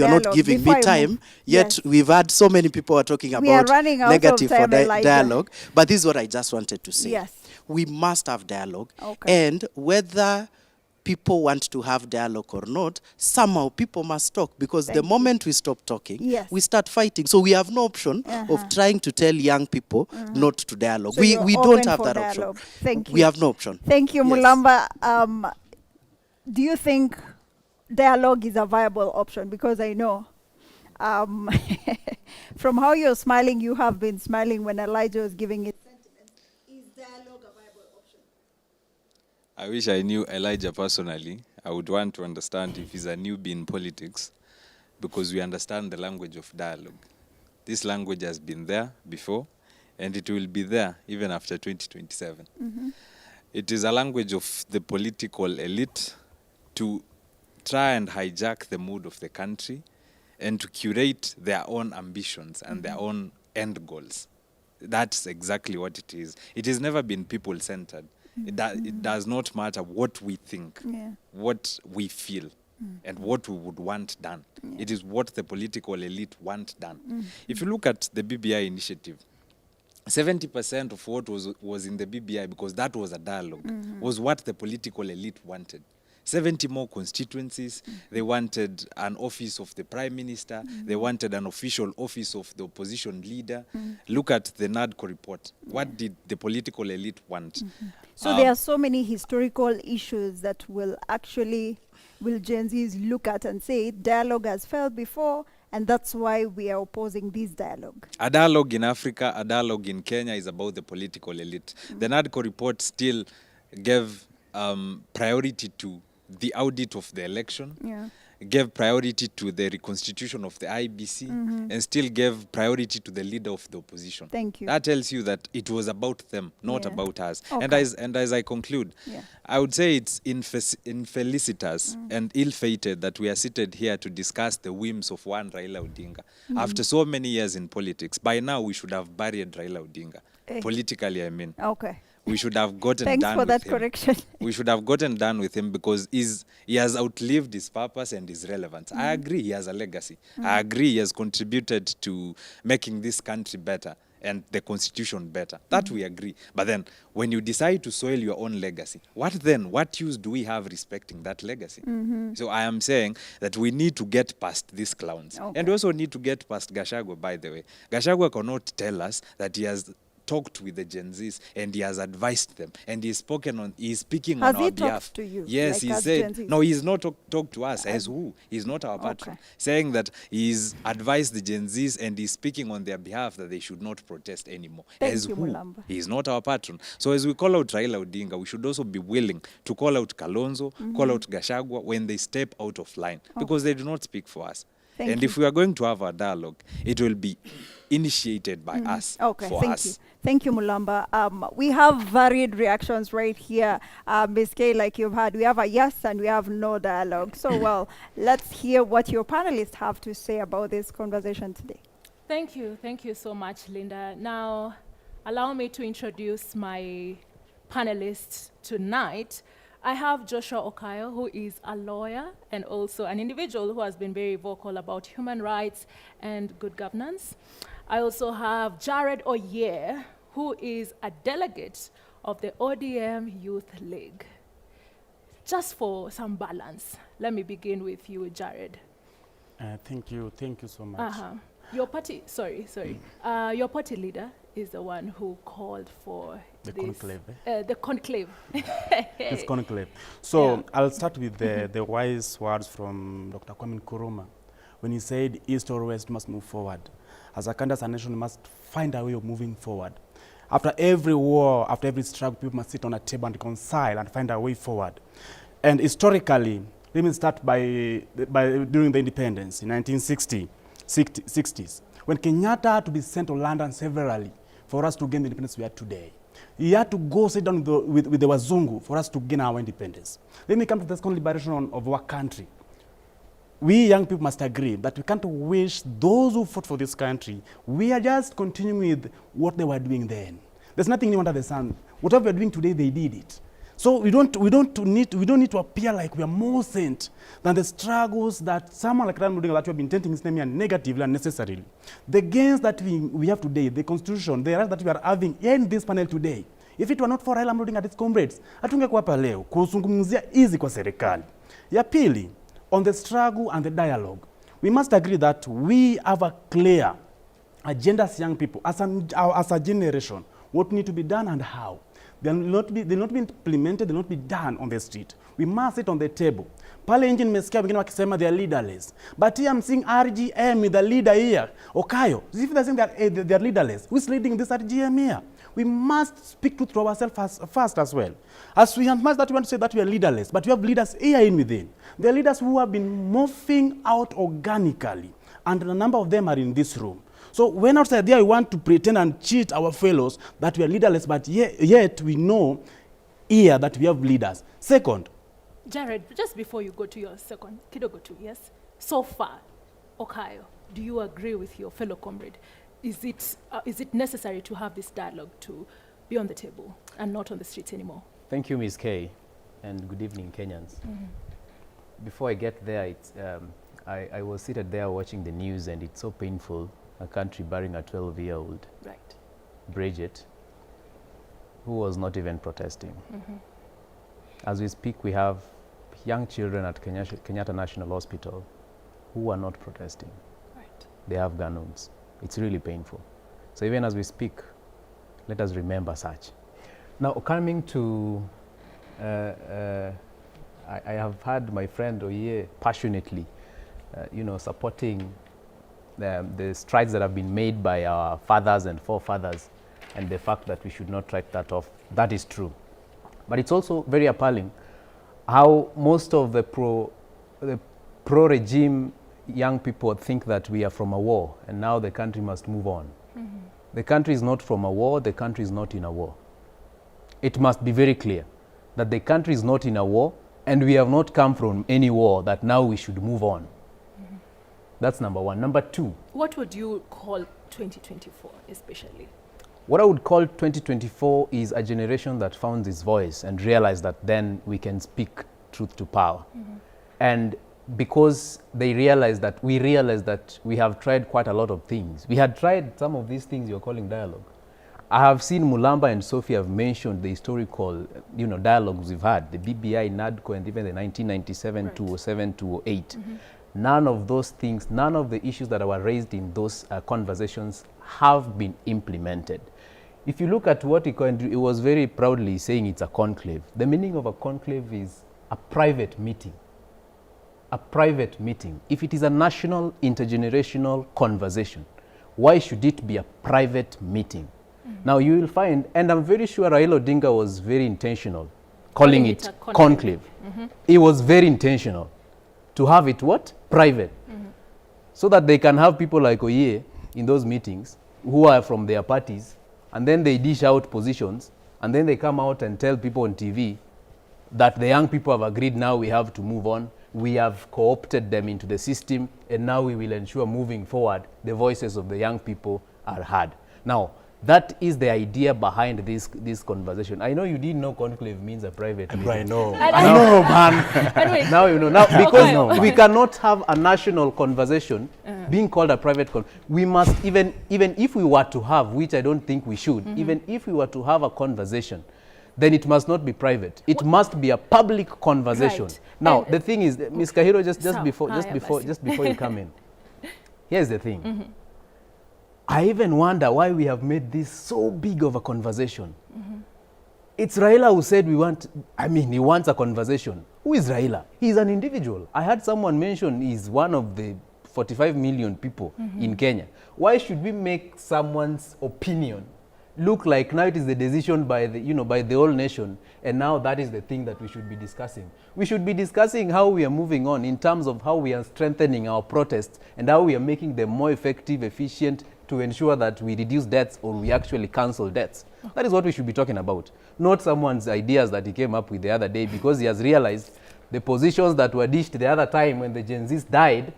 not giving me time, yet we've had so many people are talking about negative for dialogue. But this is what I just wanted to say. We must have dialogue. And whether people want to have dialogue or not, somehow people must talk, because the moment we stop talking, we start fighting. So we have no option of trying to tell young people not to dialogue. So we don't have that option. Thank you. We have no option. Thank you, Mulamba. Do you think dialogue is a viable option? Because I know from how you're smiling, you have been smiling when Elijah was giving it. Is dialogue a viable option? I wish I knew Elijah personally. I would want to understand if he's a newbie in politics, because we understand the language of dialogue. This language has been there before, and it will be there even after 2027. It is a language of the political elite to try and hijack the mood of the country and to curate their own ambitions and their own end goals. That's exactly what it is. It has never been people-centered. It does not matter what we think, what we feel, and what we would want done. It is what the political elite want done. If you look at the BBI initiative, 70% of what was in the BBI, because that was a dialogue, was what the political elite wanted. 70 more constituencies. They wanted an office of the prime minister. They wanted an official office of the opposition leader. Look at the NADCO report. What did the political elite want? So there are so many historical issues that will Gen Zs look at and say dialogue has failed before, and that's why we are opposing this dialogue. A dialogue in Africa, a dialogue in Kenya is about the political elite. The NADCO report still gave priority to the audit of the election, gave priority to the reconstitution of the IBC, and still gave priority to the leader of the opposition. Thank you. That tells you that it was about them, not about us. Okay. And as I conclude, I would say it's infelicitous and ill-fated that we are seated here to discuss the whims of one Raila Odinga. After so many years in politics, by now we should have buried Raila Odinga. Politically, I mean. Okay. We should have gotten Thanks done for with that him. correction. We should have gotten done with him because he has outlived his purpose and his relevance. I agree he has a legacy. I agree he has contributed to making this country better and the constitution better. That we agree. But then when you decide to soil your own legacy, what then? What use do we have respecting that legacy? So I am saying that we need to get past these clowns. And we also need to get past Gachagua, by the way. Gachagua cannot tell us that he has talked with the Gen Zs and he has advised them and he's speaking on our behalf. Has he talked to you? Yes, like he as said Gen Zs? no, he's not talked to us as who? He's not our patron. Saying that he's advised the Gen Zs and he's speaking on their behalf that they should not protest anymore. Thank you, who? Mulamba. He's not our patron. So as we call out Raila Odinga, we should also be willing to call out Kalonzo, call out Gachagua when they step out of line because they do not speak for us. Thank If we are going to have a dialogue, it will be initiated by us, for us. Thank you, Mulamba. We have varied reactions right here. Ms. K, like you've had, we have a yes and we have no dialogue. So, well, let's hear what your panelists have to say about this conversation today. Thank you. Thank you so much, Linda. Now, allow me to introduce my panelists tonight. I have Joshua Okayo, who is a lawyer and also an individual who has been very vocal about human rights and good governance. I also have Jared Oyer, who is a delegate of the ODM Youth League. Just for some balance, let me begin with you, Jared. Thank you so much. Your party, your party leader is the one who called for the this, conclave. The conclave. This conclave. So I'll start with the wise words from Dr. Kwame Nkrumah when he said, East or West must move forward. As a country, as a nation, must find a way of moving forward. After every war, after every struggle, people must sit on a table and reconcile and find a way forward. And historically, let me start by during the independence in 1960s, when Kenyatta had to be sent to London severally for us to gain the independence we are today. He had to go sit down with the Wazungu for us to gain our independence. Let me come to the second liberation of our country. We young people must agree that we can't wish those who fought for this country. We are just continuing with what they were doing then. There's nothing new under the sun. Whatever we're doing today, they did it. So we don't need to appear like we are more saint than the struggles that someone like Raila Odinga that we have been tainting his name here negatively and necessarily. The gains that we have today, the constitution, the rights that we are having in this panel today, if it were not for Raila Odinga and his comrades, hatungekuwa hapa leo kuzungumzia hizi kwa serikali. Ya pili, on the struggle and the dialogue, we must agree that we have a clear agenda as young people, as a generation, what need to be done and how. They'll not be implemented, they'll not be done on the street. We must sit on the table. Pale nje nimesikia wengine wakisema they are leaderless. But here I'm seeing RGM with the leader here, Okayo. If they're saying they are leaderless, who's leading this RGM here? We must speak truth to ourselves first as well. As we must that we want to say that we are leaderless, but we have leaders here in within. They are leaders who have been moving out organically, and a number of them are in this room. So when outside there we want to pretend and cheat our fellows that we are leaderless, but yet we know here that we have leaders. Second. Jared, just before you go to your second, kidogo tu, yes? So far, Okayo, do you agree with your fellow comrade? Is it necessary to have this dialogue to be on the table and not on the streets anymore? Thank you, Ms. K, and good evening, Kenyans. Before I get there, I was seated there watching the news, and it's so painful, a country burying a 12-year-old. Right. Bridget, who was not even protesting. As we speak, we have young children at Kenyatta National Hospital who are not protesting. Right. They have gun wounds. It's really painful. So even as we speak, let us remember such. Now, coming to, I have heard my friend Oye passionately, supporting the strides that have been made by our fathers and forefathers, and the fact that we should not write that off. That is true. But it's also very appalling how most of the pro-regime young people think that we are from a war, and now the country must move on. The country is not from a war, the country is not in a war. It must be very clear that the country is not in a war, and we have not come from any war, that now we should move on. That's number one. Number two. What would you call 2024 especially? What I would call 2024 is a generation that found its voice and realized that then we can speak truth to power. And because they realized that, we realized that we have tried quite a lot of things. We had tried some of these things you're calling dialogue. I have seen Mulamba and Sophie have mentioned the historical, dialogues we've had, the BBI, NADCO, and even the 1997, right. 2007, 2008. None of those things, none of the issues that were raised in those conversations have been implemented. If you look at what it was very proudly saying it's a conclave. The meaning of a conclave is a private meeting. A private meeting. If it is a national intergenerational conversation, why should it be a private meeting? Now you will find, and I'm very sure Raila Odinga was very intentional calling it a conclave. It was very intentional to have it what? Private. So that they can have people like Oye in those meetings who are from their parties, and then they dish out positions, and then they come out and tell people on TV that the young people have agreed, now we have to move on. We have co-opted them into the system, and now we will ensure moving forward the voices of the young people are heard. Now, that is the idea behind this conversation. I know you didn't know conclave means a private meeting. I know. I know, man. Now you know. Now, because we cannot have a national conversation being called a private we must, even if we were to have, which I don't think we should, even if we were to have a conversation, then it must not be private. It must be a public conversation. Right. Now, the thing is, Ms. Kahiro, just before you come in, here's the thing. I even wonder why we have made this so big of a conversation. It's Raila who said he wants a conversation. Who is Raila? He's an individual. I had someone mention he's one of the 45 million people in Kenya. Why should we make someone's opinion look like now it is the decision by the whole nation, and now that is the thing that we should be discussing? We should be discussing how we are moving on in terms of how we are strengthening our protests and how we are making them more effective, efficient, to ensure that we reduce deaths or we actually cancel deaths. That is what we should be talking about, not someone's ideas that he came up with the other day because he has realized the positions that were dished the other time when the Gen Zs died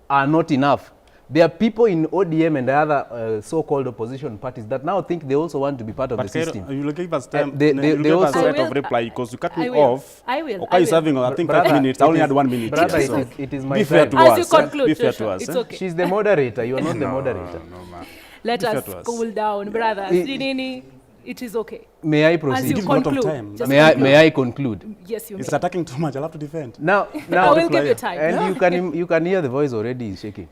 are not enough. There are people in ODM and the other so-called opposition parties that now think they also want to be part of the system. You will give us time. They give us right of reply because you cut me off. I will. Okay, you're serving, I think, 5 minutes. I only had 1 minute. Brother, so it is my be fair time. to us. As you conclude, be fair to Joshua, us. it's okay. She's the moderator. You are not the moderator. Let us cool down, brothers. It is okay. May I proceed? As you conclude. May I conclude? Yes, you may. It's attacking too much. I'll have to defend. Now I will give you time. And you can hear the voice already is shaking.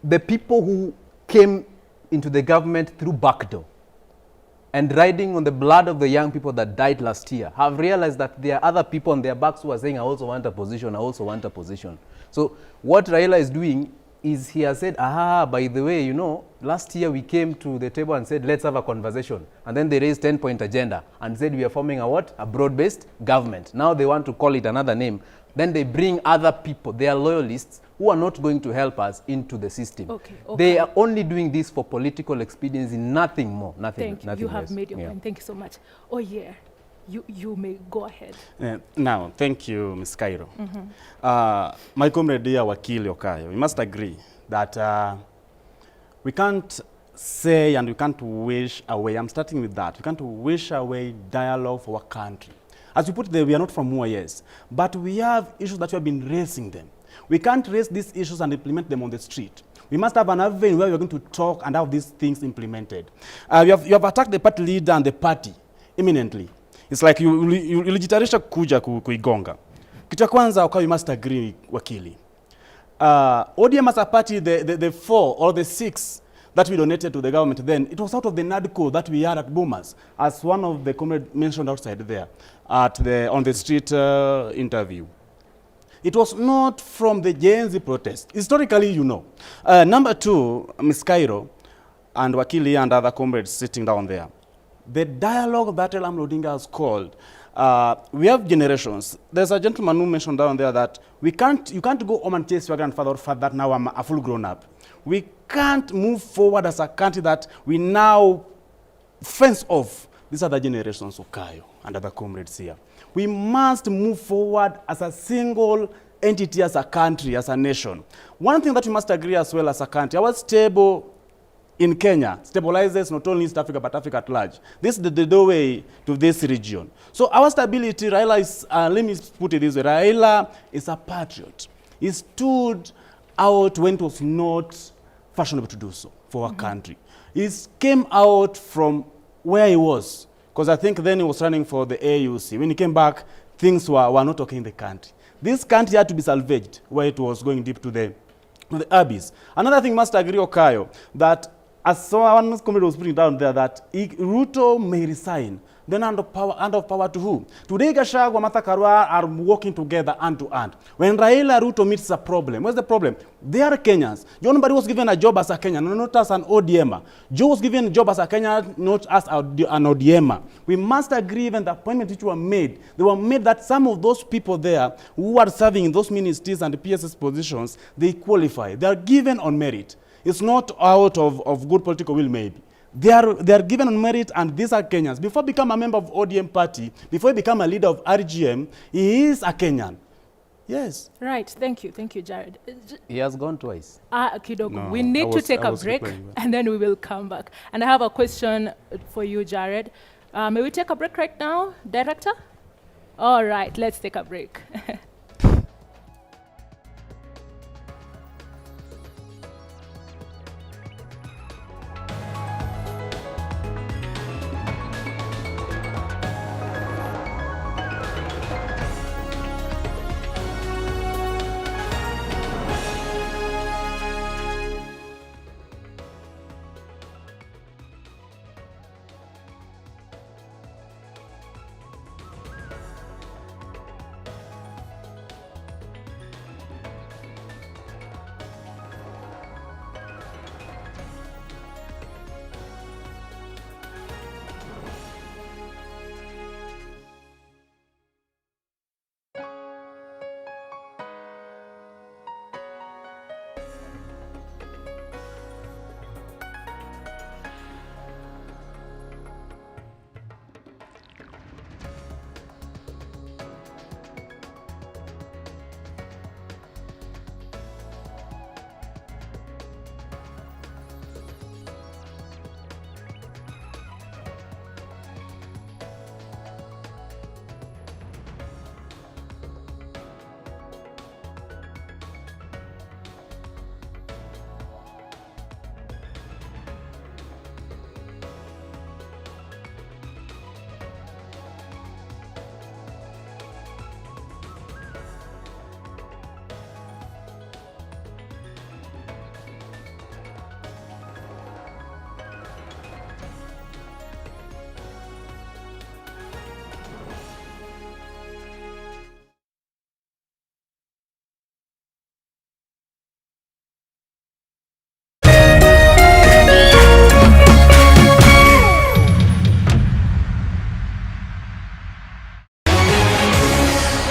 The people who came into the government through backdoor and riding on the blood of the young people that died last year have realized that there are other people on their backs who are saying, I also want a position, I also want a position. So what Raila is doing is he has said, by the way, last year we came to the table and said, let's have a conversation. And then they raised 10-point agenda and said, we are forming a broad-based government. Now they want to call it another name. Then they bring other people, they are loyalists, who are not going to help us into the system. Okay. They are only doing this for political expediency, nothing more, nothing Thank you. You have less. made your point. Thank you so much. Oh, yeah. You may go ahead. Now, thank you, Ms. Cairo. My comrade dear Wakili Okayo, we must agree that we can't say and we can't wish away, I'm starting with that, we can't wish away dialogue for our country. As you put it there, we are not from Mua, yes, but we have issues that we have been raising them. We can't raise these issues and implement them on the street. We must have an avenue where we're going to talk and have these things implemented. You have attacked the party leader and the party imminently. It's like ulijitayarisha kuja kuigonga. Kitu ya kwanza we must agree, wakili. ODM as a party, the 4 or the 6 that we donated to the government then, it was out of the NADCO that we had at Boomers, as one of the comrades mentioned outside there on the street interview. It was not from the Gen Z protest. Historically, you know. Number 2, Ms. Cairo and Wakili and other comrades sitting down there. The dialogue that Elam Odinga has called, we have generations. There's a gentleman who mentioned down there that you can't go home and chase your grandfather or father that now I'm a full grown up. We can't move forward as a country that we now fence off. These are the generations of Kayo and other comrades here. We must move forward as a single entity, as a country, as a nation. One thing that we must agree as well as a country, our stable in Kenya stabilizes not only East Africa but Africa at large. This is the doorway to this region. So our stability, Raila is, let me put it this way, Raila is a patriot. He stood out when it was not fashionable to do so for our country. He came out from where he was, because I think then he was running for the AUC. When he came back, things were not okay in the country. This country had to be salvaged where it was going deep to the abyss. Another thing must agree, Okayo, that as someone comrade was putting down there, that Ruto may resign. Then hand of power to who? Today, Gachagua, Martha Karua are working together hand to hand. When Raila Ruto meets a problem, what's the problem? They are Kenyans. John Bari was given a job as a Kenyan, not as an ODMer. Joe was given a job as a Kenyan, not as an ODMer. We must agree even the appointments which were made. They were made that some of those people there who are serving in those ministries and the PSS positions, they qualify. They are given on merit. It's not out of good political will, maybe. They are given on merit, and these are Kenyans. Before become a member of ODM party, before he become a leader of RGM, he is a Kenyan. Yes. Right. Thank you, Jared. He has gone twice. Kidogo. No, we need to take a break, and then we will come back. And I have a question for you, Jared. May we take a break right now, Director? All right, let's take a break.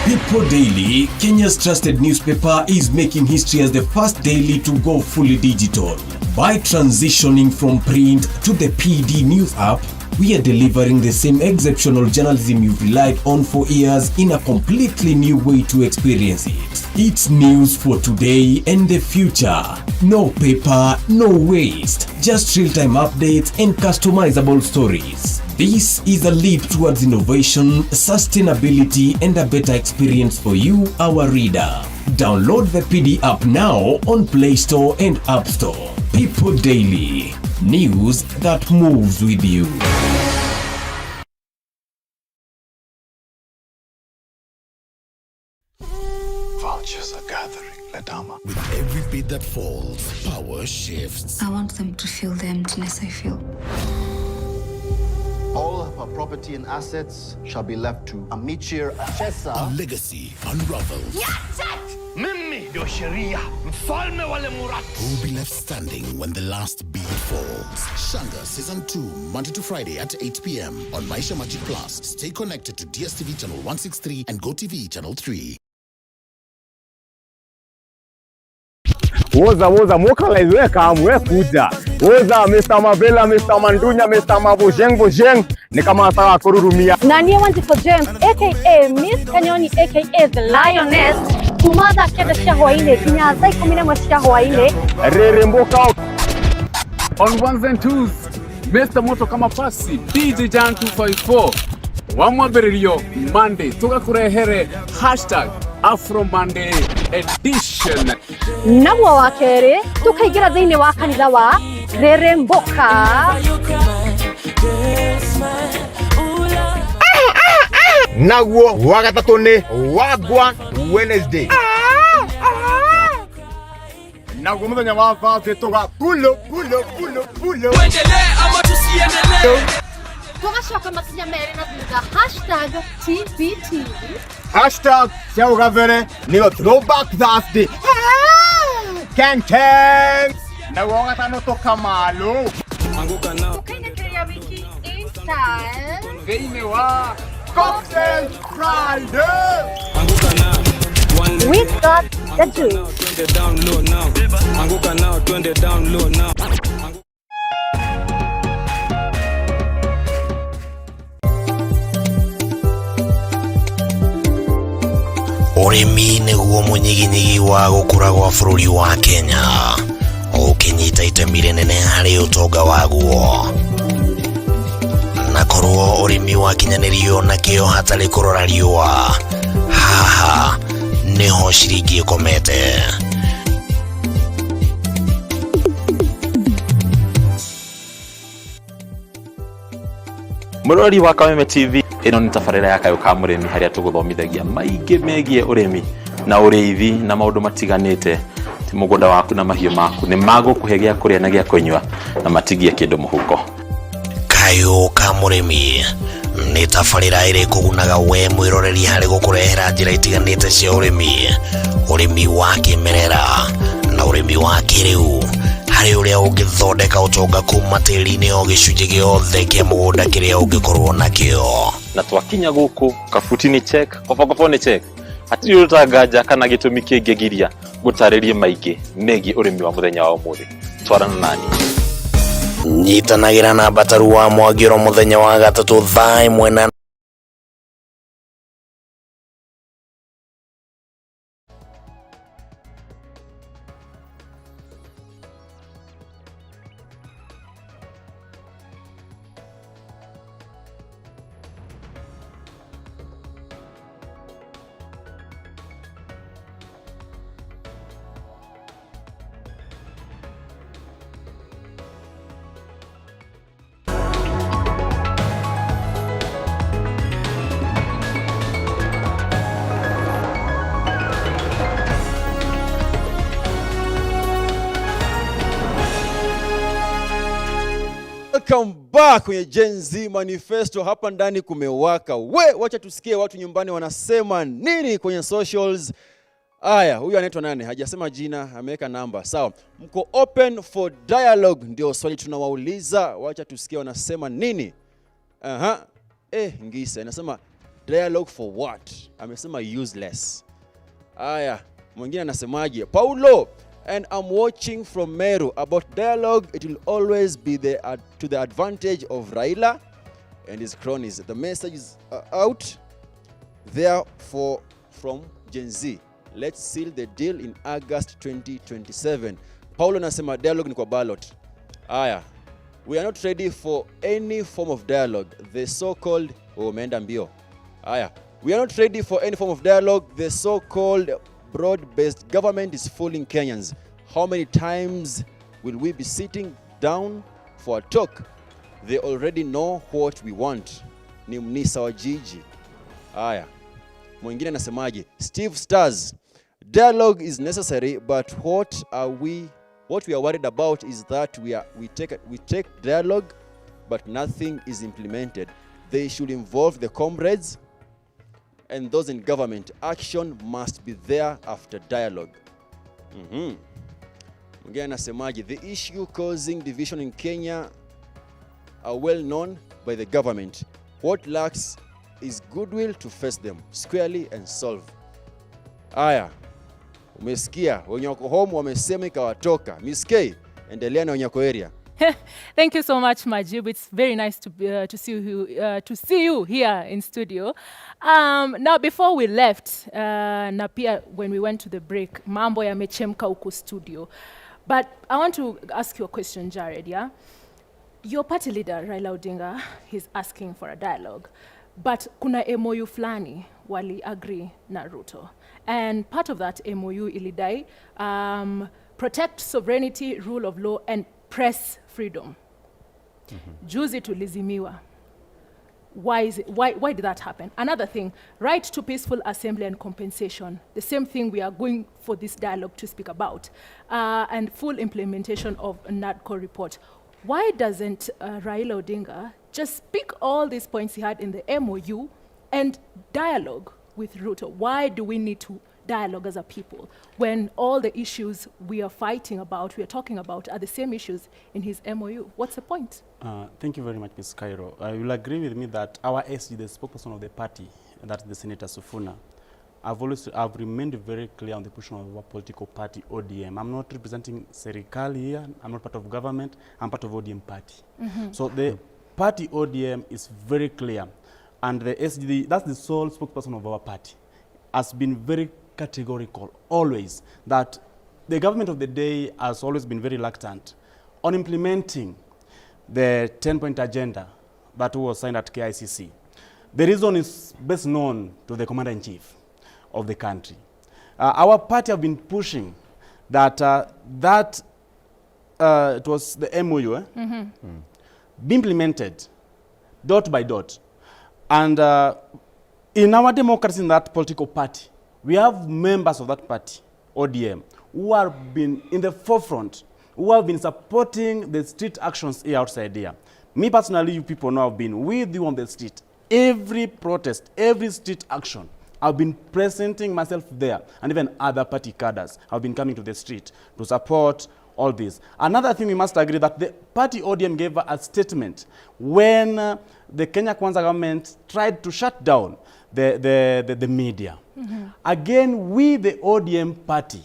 People Daily, Kenya's trusted newspaper, is making history as the first daily to go fully digital. By transitioning from print to the PD News app, we are delivering the same exceptional journalism you've relied on for years in a completely new way to experience it. It's news for today and the future. No paper, no waste. Just real-time updates and customizable stories. This is a leap towards innovation, sustainability, and a better experience for you, our reader. Download the PD app now on Play Store and App Store. People Daily. News that moves with you. Vultures are gathering, Ladama. With every bit that falls, power shifts. I want them to feel the emptiness I feel. All of her property and assets shall be left to Amichir Achesa. A legacy unravels. Mimi ndio sheria, mfalme wale Muratu. Who will be left standing when the last beat falls? Shanga Season 2, Monday to Friday at 8 p.m. on Maisha Magic Plus. Stay connected to DSTV Channel 163 and GoTV Channel 3. Woza mokalize kamwe kuja. Woza Mr. Mavela, Mr. Mandunya, Mr. Mabujeng ni kama sawa kururumia. Nani Wonderful James aka Miss Kanyoni aka the Lioness. Kumada keda shahwaine kinyaza 11 shahwaine. Reremboka on ones and twos. Mr. Moto kama pasi DJ Jan 254. Wamwaberilio Monday toka kurehere #Afro Monday edition. Namwa wakere tukaigira thini wa kanitha wa Reremboka. Naguo wagatatu ni wagwa Wednesday. Naguo muthenya wa Thursday toka pulo. Tuendelee ama tusiendelee? Tugashoka makinya mere na thutha #TBT. #Siaugavere niyo Throwback Thursday. Keng. Naguo wagatano toka malo. Anguka nao. Tukaindekerea wiki in style. Veine wa Cocktail Friday. We got the juice. Twende down low now. Anguka now, twende down low now. Urimi nĩguo mũnyiginyigi wa gũkũra gwa bũrũri wa Kenya, ũkĩnyita itemi rĩnene harĩ ũtonga waguo. Na korwo ũrĩmi wakinyanĩrio na kĩo hatarĩ kũrora riũa, haha nĩho ciringi ĩkomete. Mũrori wa Kameme TV, ĩno nĩ tabarĩra ya Kayũ ka mũrĩmi harĩa tũgũthomithagia maingĩ megiĩ ũrĩmi na ũrĩithi na maũndũ matiganĩte. Ti mũgũnda waku na mahiũ maku nĩ magũkũhe gĩa kũrĩa na gĩa kũnyua na matigie kĩndũ mũhuko. Kayũ ka mũrĩmi nĩ tabarĩra ĩrĩ kũgunaga we mwĩroreri harĩ gũkũrehera njĩra itiganĩte cia ũrĩmi wa kĩmerera na ũrĩmi wa kĩrĩu, harĩ ũrĩa ũngĩthondeka ũtonga kuma tĩri-inĩ o gĩcunjĩ gĩothe kĩa mũgũnda kĩrĩa ũngĩkorwo nakĩo. Na twakinya gũkũ kabuti-inĩ check, kobo nĩ check. Hatirĩ ũtanganja kana gĩtũmi kĩngĩgiria gũtarĩrie maingĩ megiĩ ũrĩmi wa mũthenya wa ũmũthĩ. Twarana nani. Nyitanagĩra na Bataru wa Mwagĩro mũthenya wa gatatũ thaa 1. Welcome back kwenye Gen Z Manifesto. Hapa ndani kumewaka. Wacha tusikie watu nyumbani wanasema nini kwenye socials. Aya, huyu anaitwa nani? Hajasema jina, ameweka namba. Sawa. Mko open for dialogue ndio swali tunawauliza. Wacha tusikie wanasema nini. Ngisa anasema dialogue for what? Amesema useless. Aya, mwingine anasemaje? Paulo, and I'm watching from Meru. About dialogue, it will always be to the advantage of Raila and his cronies. The message is out there from Gen Z. Let's seal the deal in August 2027. Paulo nasema dialogue ni kwa ballot. Aya, we are not ready for any form of dialogue. The so-called umeenda mbio. Aya, we are not ready for any form of dialogue. The so-called broad-based government is fooling Kenyans. How many times will we be sitting down for a talk? They already know what we want. Ni mnisa wa jiji. Aya. Mwingine nasemaje? Steve Stars. Dialogue is necessary, but what we are worried about is that we take dialogue, but nothing is implemented. They should involve the comrades and those in government. Action must be there after dialogue. Mwingine nasemaje? The issue causing division in Kenya are well known by the government. What lacks is goodwill to face them squarely and solve. Aya, umesikia wenye wako home wamesema ikawatoka. Miss K, endelea na wenye wako area. Thank you so much, Majib. It's very nice to see you here in studio. Now, before we left, na pia when we went to the break, mambo yamechemka huko studio. But I want to ask you a question, Jared, yeah? Your party leader, Raila Odinga, he's asking for a dialogue. But kuna MOU flani wali agree na Ruto. And part of that MOU ilidai protect sovereignty, rule of law, and press freedom. Juzi tulizimiwa. Why did that happen? Another thing, right to peaceful assembly and compensation. The same thing we are going for this dialogue to speak about. And full implementation of a NADCO report. Why doesn't Raila Odinga just speak all these points he had in the MOU and dialogue with Ruto? Why do we need to dialogue as a people when all the issues we are fighting about, we are talking about, are the same issues in his MOU? What's the point? Thank you very much, Ms. Cairo. You will agree with me that our SG, the spokesperson of the party, that's the Senator Sufuna, I've remained very clear on the position of our political party, ODM. I'm not representing Serikali here. I'm not part of government. I'm part of ODM party. So the party ODM is very clear. And the SG, that's the sole spokesperson of our party, has been very categorical, always, that the government of the day has always been very reluctant on implementing the 10-point agenda that was signed at KICC. The reason is best known to the commander-in-chief of the country. Our party have been pushing that it was the MOU be implemented dot by dot. And in our democracy in that political party, we have members of that party, ODM, who have been in the forefront, who have been supporting the street actions here outside here. Me personally, you people know I've been with you on the street. Every protest, every street action, I've been presenting myself there, and even other party cadres have been coming to the street to support all this. Another thing we must agree that the party ODM gave a statement when the Kenya Kwanza government tried to shut down the media. Again, we, the ODM party,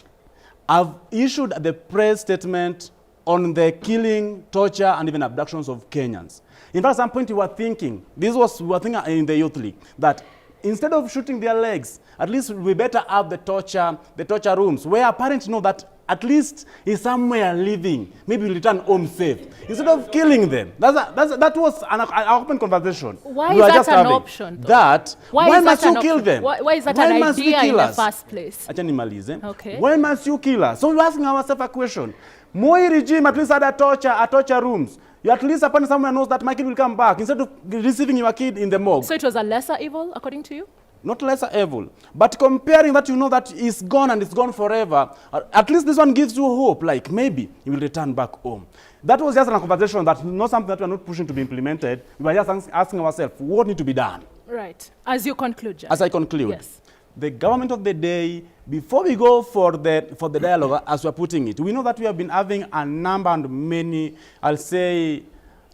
have issued the press statement on the killing, torture, and even abductions of Kenyans. In fact, at some point we were thinking, we were thinking in the Youth League, that instead of shooting their legs, at least we better have the torture rooms, where parents know that at least he's somewhere living, maybe we'll return home safe, instead of killing them. That was an open conversation. Why is that an option, though? Why must you kill them? Why is that an idea in the first place? Okay. Why must you kill us? So we're asking ourselves a question. Moi regime at least had a torture rooms. You at least upon someone knows that my kid will come back instead of receiving your kid in the morgue. So it was a lesser evil, according to you? Not lesser evil, but comparing that, you know that it's gone and it's gone forever. At least this one gives you hope, like maybe you will return back home. That was just a conversation, that's not something that we're not pushing to be implemented. We were just asking ourselves, what needs to be done? Right. As you conclude, Jared. As I conclude. Yes. The government of the day, before we go for the dialogue, as we're putting it, we know that we have been having a number and many, I'll say,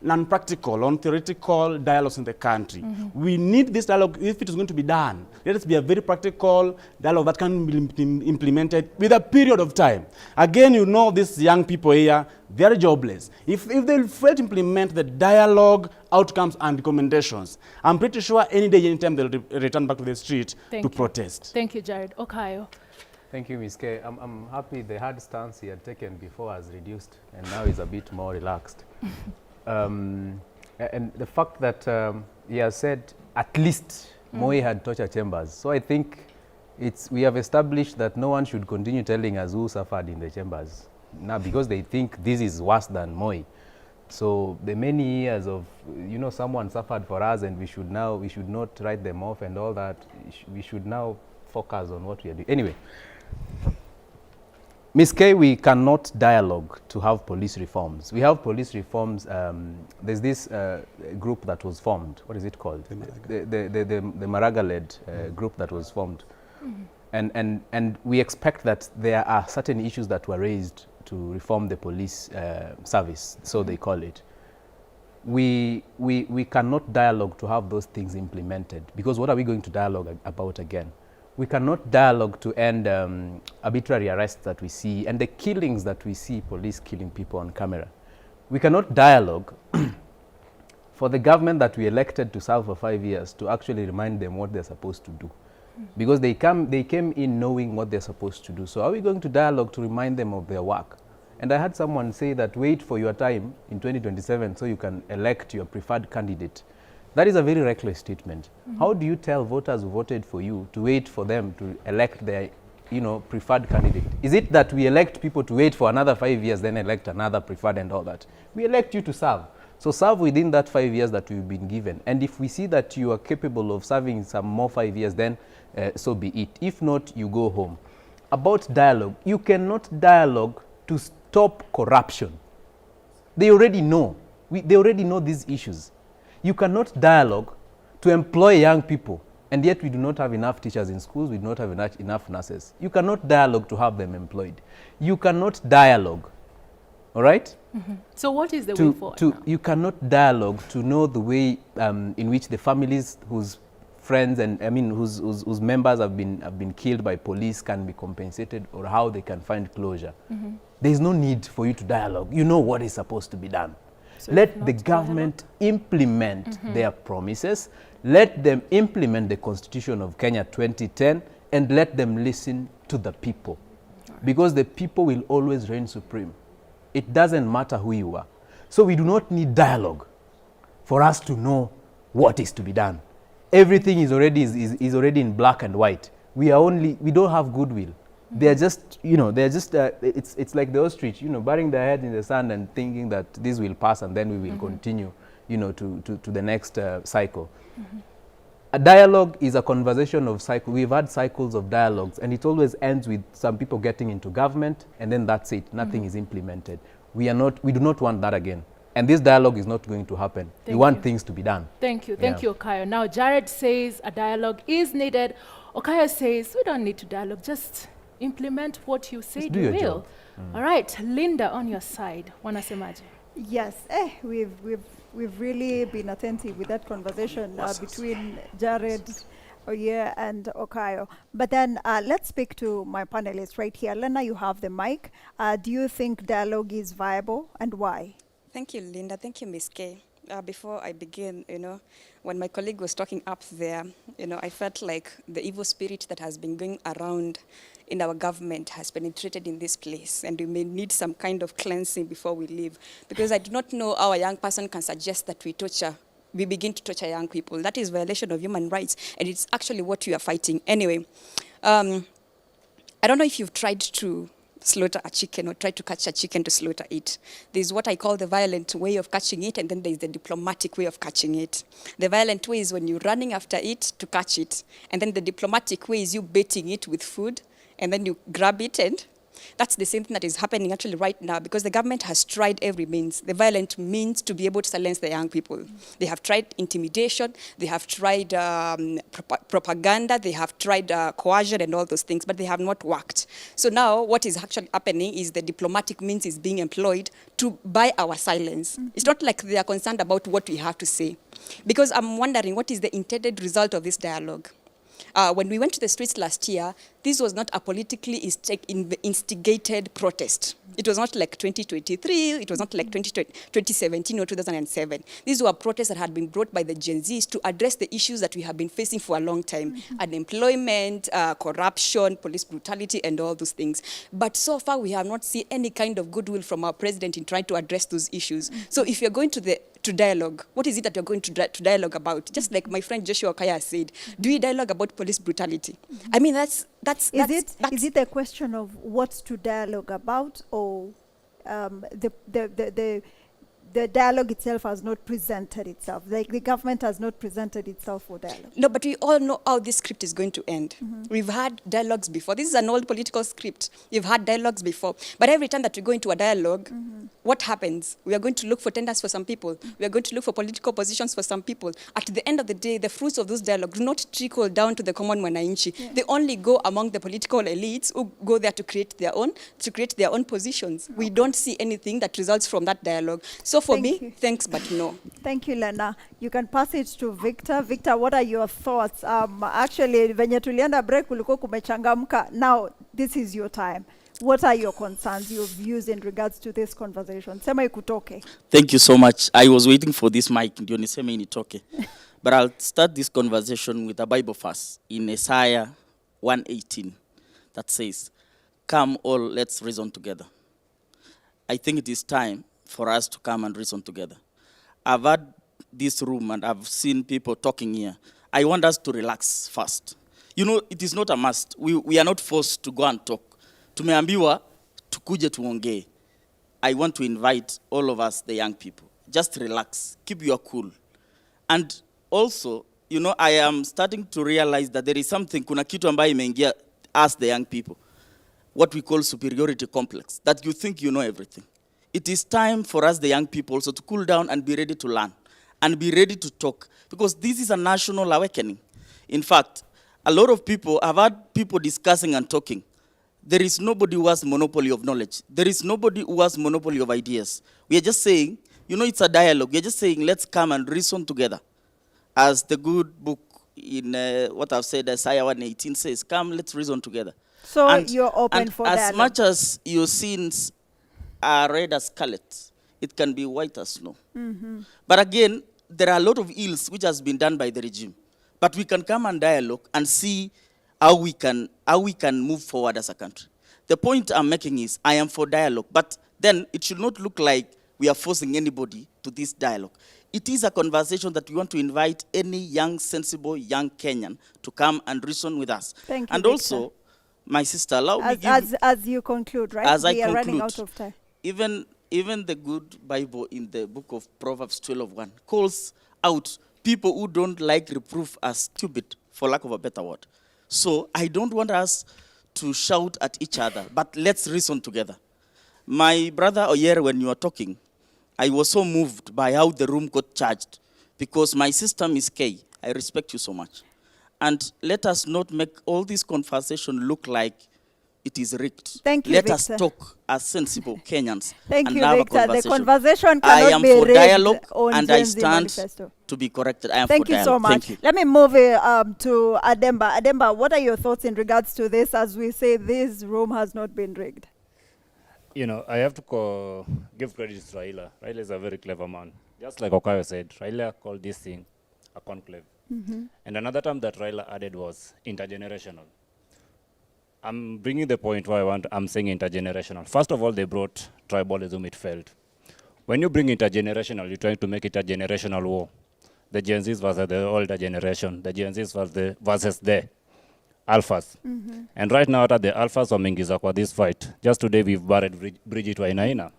non-practical, non-theoretical dialogues in the country. We need this dialogue if it is going to be done. Let it be a very practical dialogue that can be implemented with a period of time. Again, you know these young people here, they are jobless. If they fail to implement the dialogue, outcomes and recommendations, I'm pretty sure any day, anytime they'll return back to the street to protest. Thank you, Jared. Okayo. Thank you, Ms. K. I'm happy the hard stance he had taken before has reduced and now is a bit more relaxed. And the fact that he has said at least Moi had torture chambers. So I think we have established that no one should continue telling us who suffered in the chambers now, because they think this is worse than Moi. So the many years of, someone suffered for us and we should not write them off and all that. We should now focus on what we are doing. Anyway, Ms. K, we cannot dialogue to have police reforms. We have police reforms. There's this group that was formed. What is it called? The Maraga-led group that was formed. And we expect that there are certain issues that were raised to reform the police service, so they call it. We cannot dialogue to have those things implemented, because what are we going to dialogue about again? We cannot dialogue to end arbitrary arrests that we see and the killings that we see, police killing people on camera. We cannot dialogue for the government that we elected to serve for 5 years to actually remind them what they're supposed to do. Because they came in knowing what they're supposed to do. So are we going to dialogue to remind them of their work? And I heard someone say that wait for your time in 2027 so you can elect your preferred candidate. That is a very reckless statement. How do you tell voters who voted for you to wait for them to elect their preferred candidate? Is it that we elect people to wait for another 5 years, then elect another preferred and all that? We elect you to serve. So serve within that 5 years that we've been given. And if we see that you are capable of serving some more 5 years, then so be it. If not, you go home. About dialogue, you cannot dialogue to stop corruption. They already know. They already know these issues. You cannot dialogue to employ young people, and yet we do not have enough teachers in schools, we do not have enough nurses. You cannot dialogue to have them employed. You cannot dialogue, all right? So what is the way forward now? You cannot dialogue to know the way in which the families whose friends and whose members have been killed by police can be compensated, or how they can find closure. There is no need for you to dialogue. You know what is supposed to be done. So let the government implement their promises. Let them implement the Constitution of Kenya 2010, and let them listen to the people. Because the people will always reign supreme. It doesn't matter who you are. So we do not need dialogue for us to know what is to be done. Everything is already in black and white. We don't have goodwill. They're just, it's like the ostrich, burying their head in the sand and thinking that this will pass and then we will continue, to the next cycle. A dialogue is a conversation of cycle. We've had cycles of dialogues, and it always ends with some people getting into government, and then that's it. Nothing is implemented. We do not want that again. And this dialogue is not going to happen. We want things to be done. Thank you. Thank you, Okayo. Now, Jared says a dialogue is needed. Okayo says we don't need to dialogue. Just implement what you said you will. All right, Linda, on your side, wanasemaje? Yes, we've really been attentive with that conversation between Jared, Oye, and Okayo. But then let's speak to my panelists right here. Lena, you have the mic. Do you think dialogue is viable, and why? Thank you, Linda. Thank you, Ms. K. Before I begin, when my colleague was talking up there, I felt like the evil spirit that has been going around in our government has penetrated in this place, and we may need some kind of cleansing before we leave. Because I do not know how a young person can suggest that we begin to torture young people. That is violation of human rights, and it's actually what we are fighting. Anyway, I don't know if you've tried to slaughter a chicken or try to catch a chicken to slaughter it. There's what I call the violent way of catching it, and then there's the diplomatic way of catching it. The violent way is when you're running after it to catch it, and then the diplomatic way is you baiting it with food, and then you grab it, and that's the same thing that is happening actually right now, because the government has tried every means, the violent means, to be able to silence the young people. They have tried intimidation, they have tried propaganda, they have tried coercion and all those things, but they have not worked. So now what is actually happening is the diplomatic means is being employed to buy our silence. It's not like they are concerned about what we have to say. Because I'm wondering, what is the intended result of this dialogue? When we went to the streets last year, this was not a politically instigated protest. It was not like 2023, it was not like 2017 or 2007. These were protests that had been brought by the Gen Zs to address the issues that we have been facing for a long time. Unemployment, corruption, police brutality, and all those things. But so far, we have not seen any kind of goodwill from our president in trying to address those issues. So if you're going to the to dialogue? What is it that you're going to dialogue about? Just like my friend Joshua Kaya said, do we dialogue about police brutality? I mean, is it a question of what to dialogue about, or the dialogue itself has not presented itself? Like the government has not presented itself for dialogue. No, but we all know how this script is going to end. We've had dialogues before. This is an old political script. You've had dialogues before. But every time that we go into a dialogue, what happens? We are going to look for tenders for some people. We are going to look for political positions for some people. At the end of the day, the fruits of those dialogues do not trickle down to the common mwananchi. Yeah. They only go among the political elites who go there to create their own positions. We don't see anything that results from that dialogue. So for me, thanks, but no. Thank you, Lena. You can pass it to Victor. Victor, what are your thoughts? Actually, venye tulienda break ulikuwa kumechangamka. Now, this is your time. What are your concerns, your views in regards to this conversation? Sema ikutoke. Thank you so much. I was waiting for this mic. Ndio niseme initoke. But I'll start this conversation with a Bible verse in Isaiah 1:18 that says, "Come all, let's reason together." I think it is time for us to come and reason together. I've had this room and I've seen people talking here. I want us to relax first. You know, it is not a must. We are not forced to go and talk. Tumeambiwa tukuje tuongee. I want to invite all of us, the young people. Just relax. Keep your cool. And also, you know, I am starting to realize that there is something, kuna kitu ambayo imeingia us, the young people, what we call superiority complex, that you think you know everything. It is time for us, the young people, also to cool down and be ready to learn and be ready to talk, because this is a national awakening. In fact, a lot of people, I've had people discussing and talking. There is nobody who has monopoly of knowledge. There is nobody who has monopoly of ideas. We are just saying, you know, it's a dialogue. We are just saying, let's come and reason together. As the good book in what I've said, Isaiah 1:18 says, come, let's reason together. So you're open for that. As much as your sins are red as scarlet, it can be white as snow. But again, there are a lot of ills which has been done by the regime. But we can come and dialogue and see how we can move forward as a country. The point I'm making is, I am for dialogue, but then it should not look like we are forcing anybody to this dialogue. It is a conversation that we want to invite any young, sensible, young Kenyan to come and reason with us. Thank you, and Victor. Also, my sister, allow me as you conclude, right? As we I are conclude, running out of time. Even the good Bible in the book of Proverbs 12:1 calls out people who don't like reproof as stupid, for lack of a better word. So I don't want us to shout at each other, but let's reason together. My brother Oyer, when you were talking, I was so moved by how the room got charged, because my sister, Miss K, I respect you so much. And let us not make all this conversation look like it is rigged. Thank you, Let Victor. us talk as sensible Kenyans. Thank and you, have Victor. a The conversation. conversation I cannot am be for rigged dialogue, on and I Gen Z stand manifesto. to be corrected. I am Thank for you dialogue. so much. Thank you. Let me move to Ademba. Ademba, what are your thoughts in regards to this? As we say, this room has not been rigged. You know, I have to give credit to Raila. Raila is a very clever man. Just like Okayo said, Raila called this thing a conclave. And another term that Raila added was intergenerational. I'm bringing the point where I'm saying intergenerational. First of all, they brought tribalism, it failed. When you bring intergenerational, you're trying to make it a generational war. The Gen Zs versus the older generation, the Gen Zs versus the alphas. And right now, the alphas wameingiza kwa this fight. Just today, we've buried Bridget Wainaina.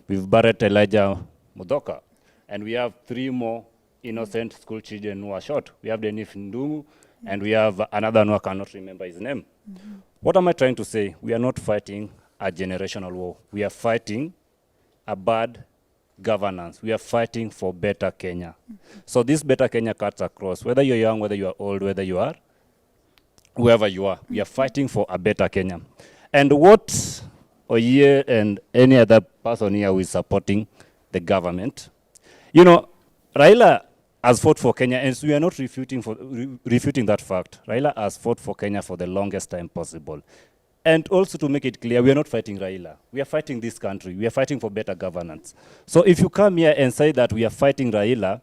We've buried Elijah Mudoka. And we have 3 more innocent school children who are shot. We have Denif Ndungu, and we have another one who I cannot remember his name. What am I trying to say? We are not fighting a generational war. We are fighting a bad governance. We are fighting for better Kenya. So this better Kenya cuts across. Whether you're young, whether you are old, whether you are, whoever you are, we are fighting for a better Kenya. And what Oye and any other person here who is supporting the government, you know, Raila has fought for Kenya, and we are not refuting that fact. Raila has fought for Kenya for the longest time possible. And also to make it clear, we are not fighting Raila. We are fighting this country. We are fighting for better governance. So if you come here and say that we are fighting Raila,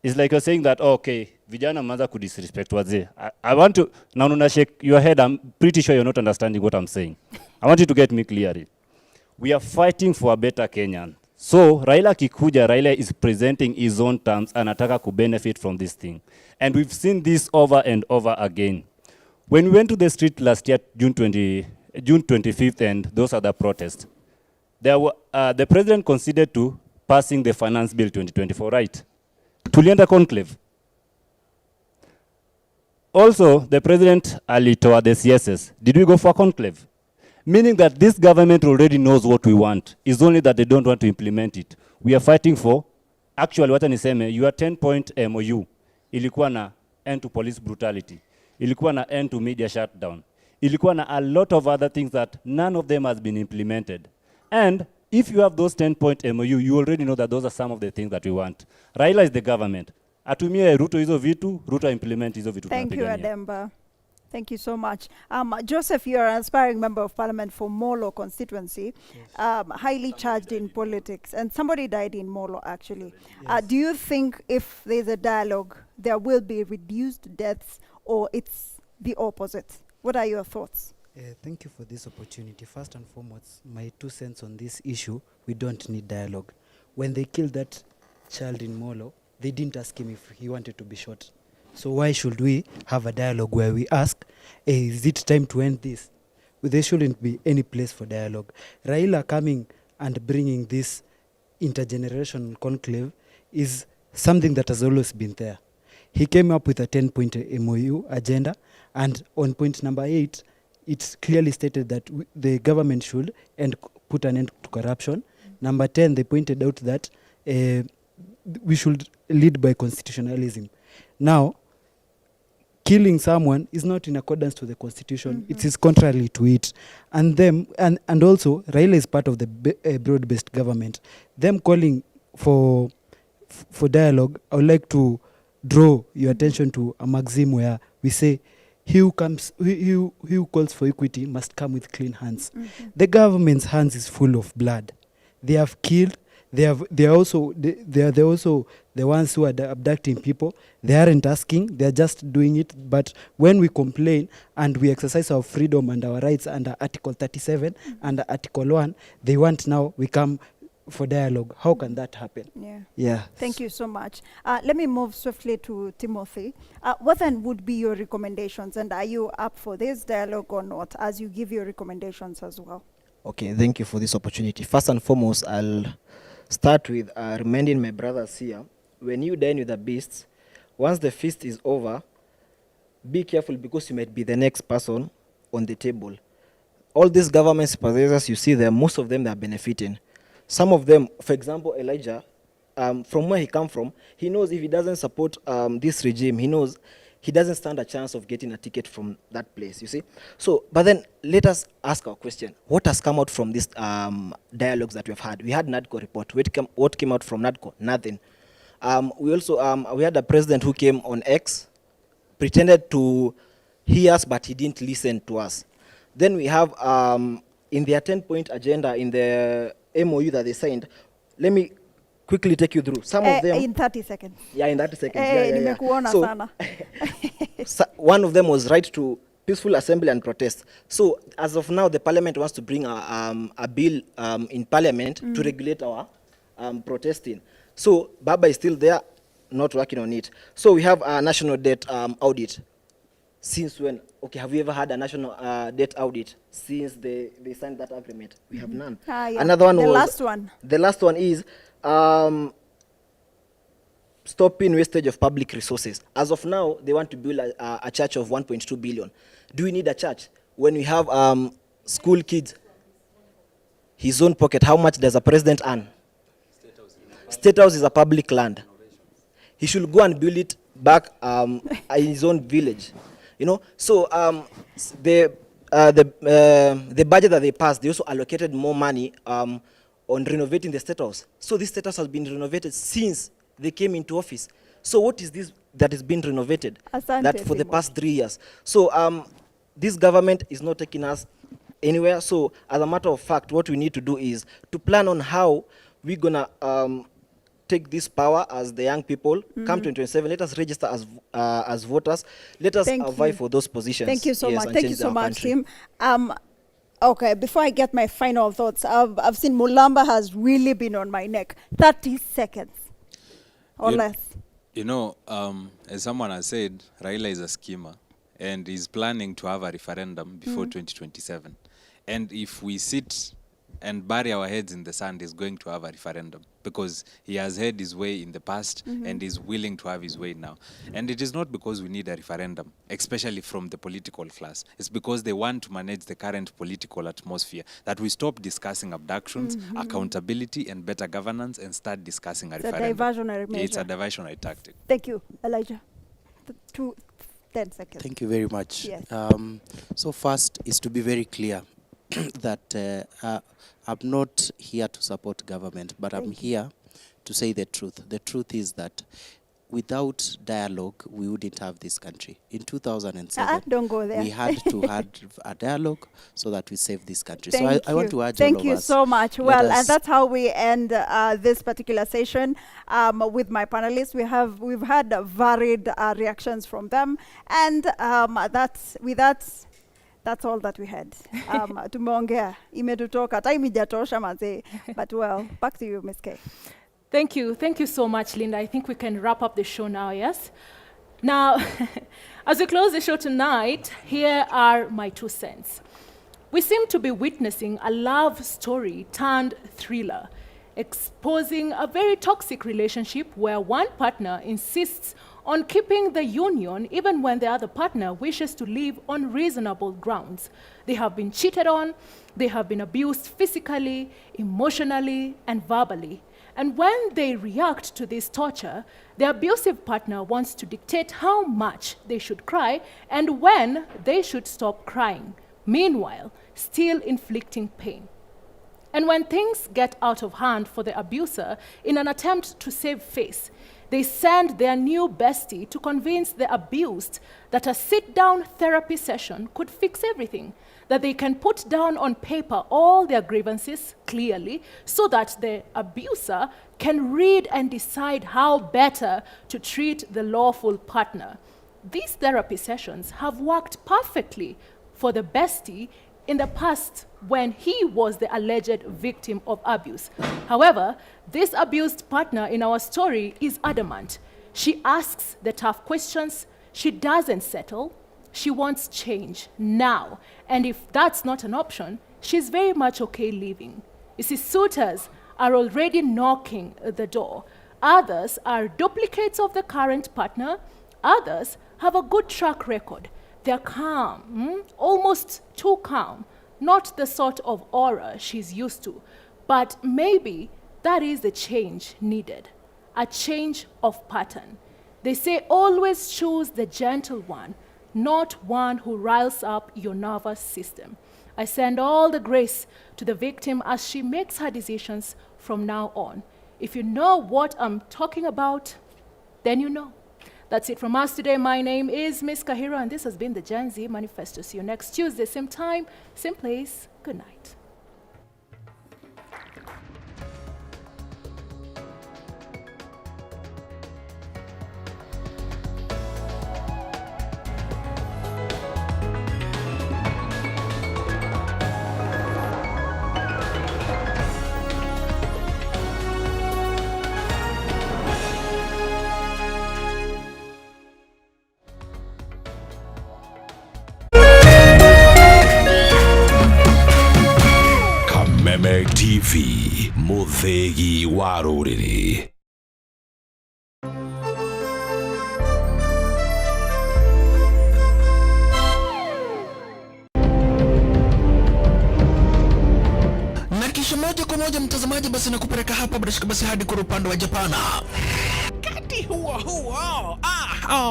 it's like you're saying that, oh, okay, vijana mwanza kudisrespect wazee. I want to, now shake your head. I'm pretty sure you're not understanding what I'm saying. I want you to get me clearly. We are fighting for a better Kenyan. So Raila kikuja, Raila is presenting his own terms, anataka ku benefit from this thing. And we've seen this over and over again. When we went to the street last year, June 25th, and those other protests, there were, the president considered to passing the finance bill 2024, right? Tulienda conclave. Also, the president alitoa the CSS. Did we go for conclave? Meaning that this government already knows what we want. It's only that they don't want to implement it. We are fighting for, actually, what niseme, your 10-point MOU, ilikuwa na end to police brutality, ilikuwa na end to media shutdown, ilikuwa na a lot of other things that none of them has been implemented. And if you have those 10-point MOU, you already know that those are some of the things that we want. Raila is the government. Atumie Ruto hizo vitu, Ruto implement hizo vitu. Thank you, Ademba. Thank you so much. Joseph, you are an aspiring member of parliament for Molo constituency, highly charged in politics, and somebody died in Molo, actually. Yes. Do you think if there's a dialogue, there will be reduced deaths, or it's the opposite? What are your thoughts? Thank you for this opportunity. First and foremost, my 2 cents on this issue, we don't need dialogue. When they killed that child in Molo, they didn't ask him if he wanted to be shot. So why should we have a dialogue where we ask, hey, is it time to end this? Well, there shouldn't be any place for dialogue. Raila coming and bringing this intergenerational conclave is something that has always been there. He came up with a 10-point MOU agenda, and on point number 8, it's clearly stated that the government should put an end to corruption. Number 10, they pointed out that we should lead by constitutionalism. Now, killing someone is not in accordance to the constitution. It is contrary to it. And also, Raila is part of the broad-based government. Them calling for dialogue, I would like to draw your attention to a maxim where we say, he who calls for equity must come with clean hands. The government's hands is full of blood. They have killed. They are also the ones who are abducting people. They aren't asking, they are just doing it. But when we complain and we exercise our freedom and our rights under Article 37 and Article 1, they want now we come for dialogue. How can that happen? Yeah. Thank you so much. Let me move swiftly to Timothy. What then would be your recommendations, and are you up for this dialogue or not, as you give your recommendations as well? Okay, thank you for this opportunity. First and foremost, I'll start with reminding my brothers here, when you dine with the beasts, once the feast is over, be careful, because you might be the next person on the table. All these government sympathizers you see there, most of them they are benefiting. Some of them, for example, Elijah, from where he come from, he knows if he doesn't support this regime, he knows he doesn't stand a chance of getting a ticket from that place, you see. So, but then let us ask our question. What has come out from these dialogues that we've had? We had NADCO report. What came out from NADCO? Nothing. We also, we had a president who came on X, pretended to hear us, but he didn't listen to us. Then we have, in their 10-point agenda, in the MOU that they signed, let me quickly take you through. Some of them... In 30 seconds. Yeah, in 30 seconds. So, one of them was right to peaceful assembly and protest. So, as of now, the parliament wants to bring a bill in parliament to regulate our protesting. So, Baba is still there, not working on it. So, we have a national debt audit. Since when? Okay, have you ever had a national debt audit since they signed that agreement? We have none. Another one the last one is stopping wastage of public resources. As of now, they want to build a church of 1.2 billion. Do we need a church when we have school kids? His own pocket. How much does a president earn? State House is a public land. He should go and build it back in his own village. You know, so the budget that they passed, they also allocated more money on renovating the State House. So this State House has been renovated since they came into office. So what is this that is being renovated? That for the past 3 years. So this government is not taking us anywhere. So as a matter of fact, what we need to do is to plan on how we're gonna take this power as the young people. Come 2027, let us register as voters. Let us vie for those positions. Thank you so much. Thank you so much, Tim. Okay, before I get my final thoughts, I've seen Mulamba has really been on my neck. 30 seconds or less. You know, as someone has said, Raila is a schemer and is planning to have a referendum before 2027. And if we sit and bury our heads in the sand, he's going to have a referendum because he has had his way in the past and is willing to have his way now. And it is not because we need a referendum, especially from the political class. It's because they want to manage the current political atmosphere, that we stop discussing abductions, accountability, and better governance and start discussing a referendum. It's a diversionary measure. It's a diversionary tactic. Thank you, Elijah. 10 seconds. Thank you very much. Yes. So first is to be very clear that I'm not here to support government, but I'm here to say the truth. The truth is that without dialogue, we wouldn't have this country. In 2007, don't go there. we had to have a dialogue so that we save this country. Thank I want to urge all of us. Thank you so much. Well, and that's how we end this particular session with my panelists. We've had varied reactions from them, and that's all that we had. Tumeongea, imetutoka, time ijatosha manze. But well, back to you, Ms. K. Thank you. Thank you so much, Linda. I think we can wrap up the show now, yes? Now, as we close the show tonight, here are my 2 cents. We seem to be witnessing a love story turned thriller, exposing a very toxic relationship where one partner insists on keeping the union even when the other partner wishes to leave on reasonable grounds. They have been cheated on, they have been abused physically, emotionally, and verbally. And when they react to this torture, the abusive partner wants to dictate how much they should cry and when they should stop crying, meanwhile, still inflicting pain. And when things get out of hand for the abuser, in an attempt to save face, they send their new bestie to convince the abused that a sit-down therapy session could fix everything, that they can put down on paper all their grievances clearly so that the abuser can read and decide how better to treat the lawful partner. These therapy sessions have worked perfectly for the bestie in the past when he was the alleged victim of abuse. However, this abused partner in our story is adamant. She asks the tough questions, she doesn't settle, she wants change now. And if that's not an option, she's very much okay leaving. You see, suitors are already knocking the door. Others are duplicates of the current partner. Others have a good track record. They're calm, almost too calm. Not the sort of aura she's used to, but maybe that is the change needed, a change of pattern. They say always choose the gentle one, not one who riles up your nervous system. I send all the grace to the victim as she makes her decisions from now on. If you know what I'm talking about, then you know. That's it from us today. My name is Ms. Kahiro, and this has been the Gen Z Manifesto. See you next Tuesday, same time, same place. Good night. Kameme TV, muthegi wa rũrĩrĩ. Na kisha moja kwa moja mtazamaji, basi nakupeleka hapa basi hadi kwa upande wa Japana. Kati huo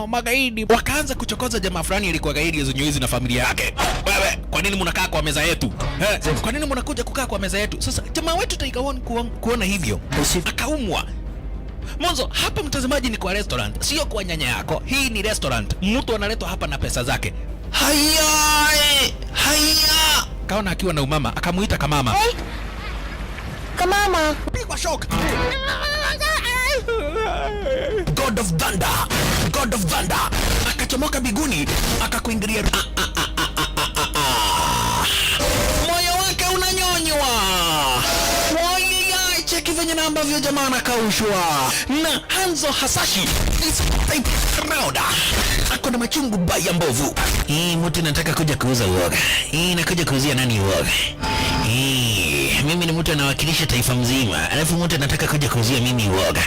magaidi wakaanza kuchokoza jamaa fulani alikuwa gaidi Zunyuizi na familia yake. Wewe, kwa nini mnakaa kwa meza yetu? Kwa nini mnakuja kukaa kwa meza yetu? Sasa jamaa wetu Taikawon kuona hivyo akaumwa. Mwanzo hapa mtazamaji ni kwa restaurant, sio kwa nyanya yako. Hii ni restaurant. Mtu analetwa hapa na pesa zake. Haya! Kaona akiwa na umama, akamuita Kamama. Hey. Kamama, pigwa shock. God of Thunder. Akachomoka biguni, akakuingilia. Moyo venye na ambavyo jamaa anakaushwa na Hanzo Hasashi is proud. Ako na machungu baya mbovu. Mtu nataka kuja kuuza uoga. Nakuja kuuzia nani uoga? Mimi ni mtu anawakilisha taifa mzima. Alafu mtu anataka kuja kuuzia mimi uoga.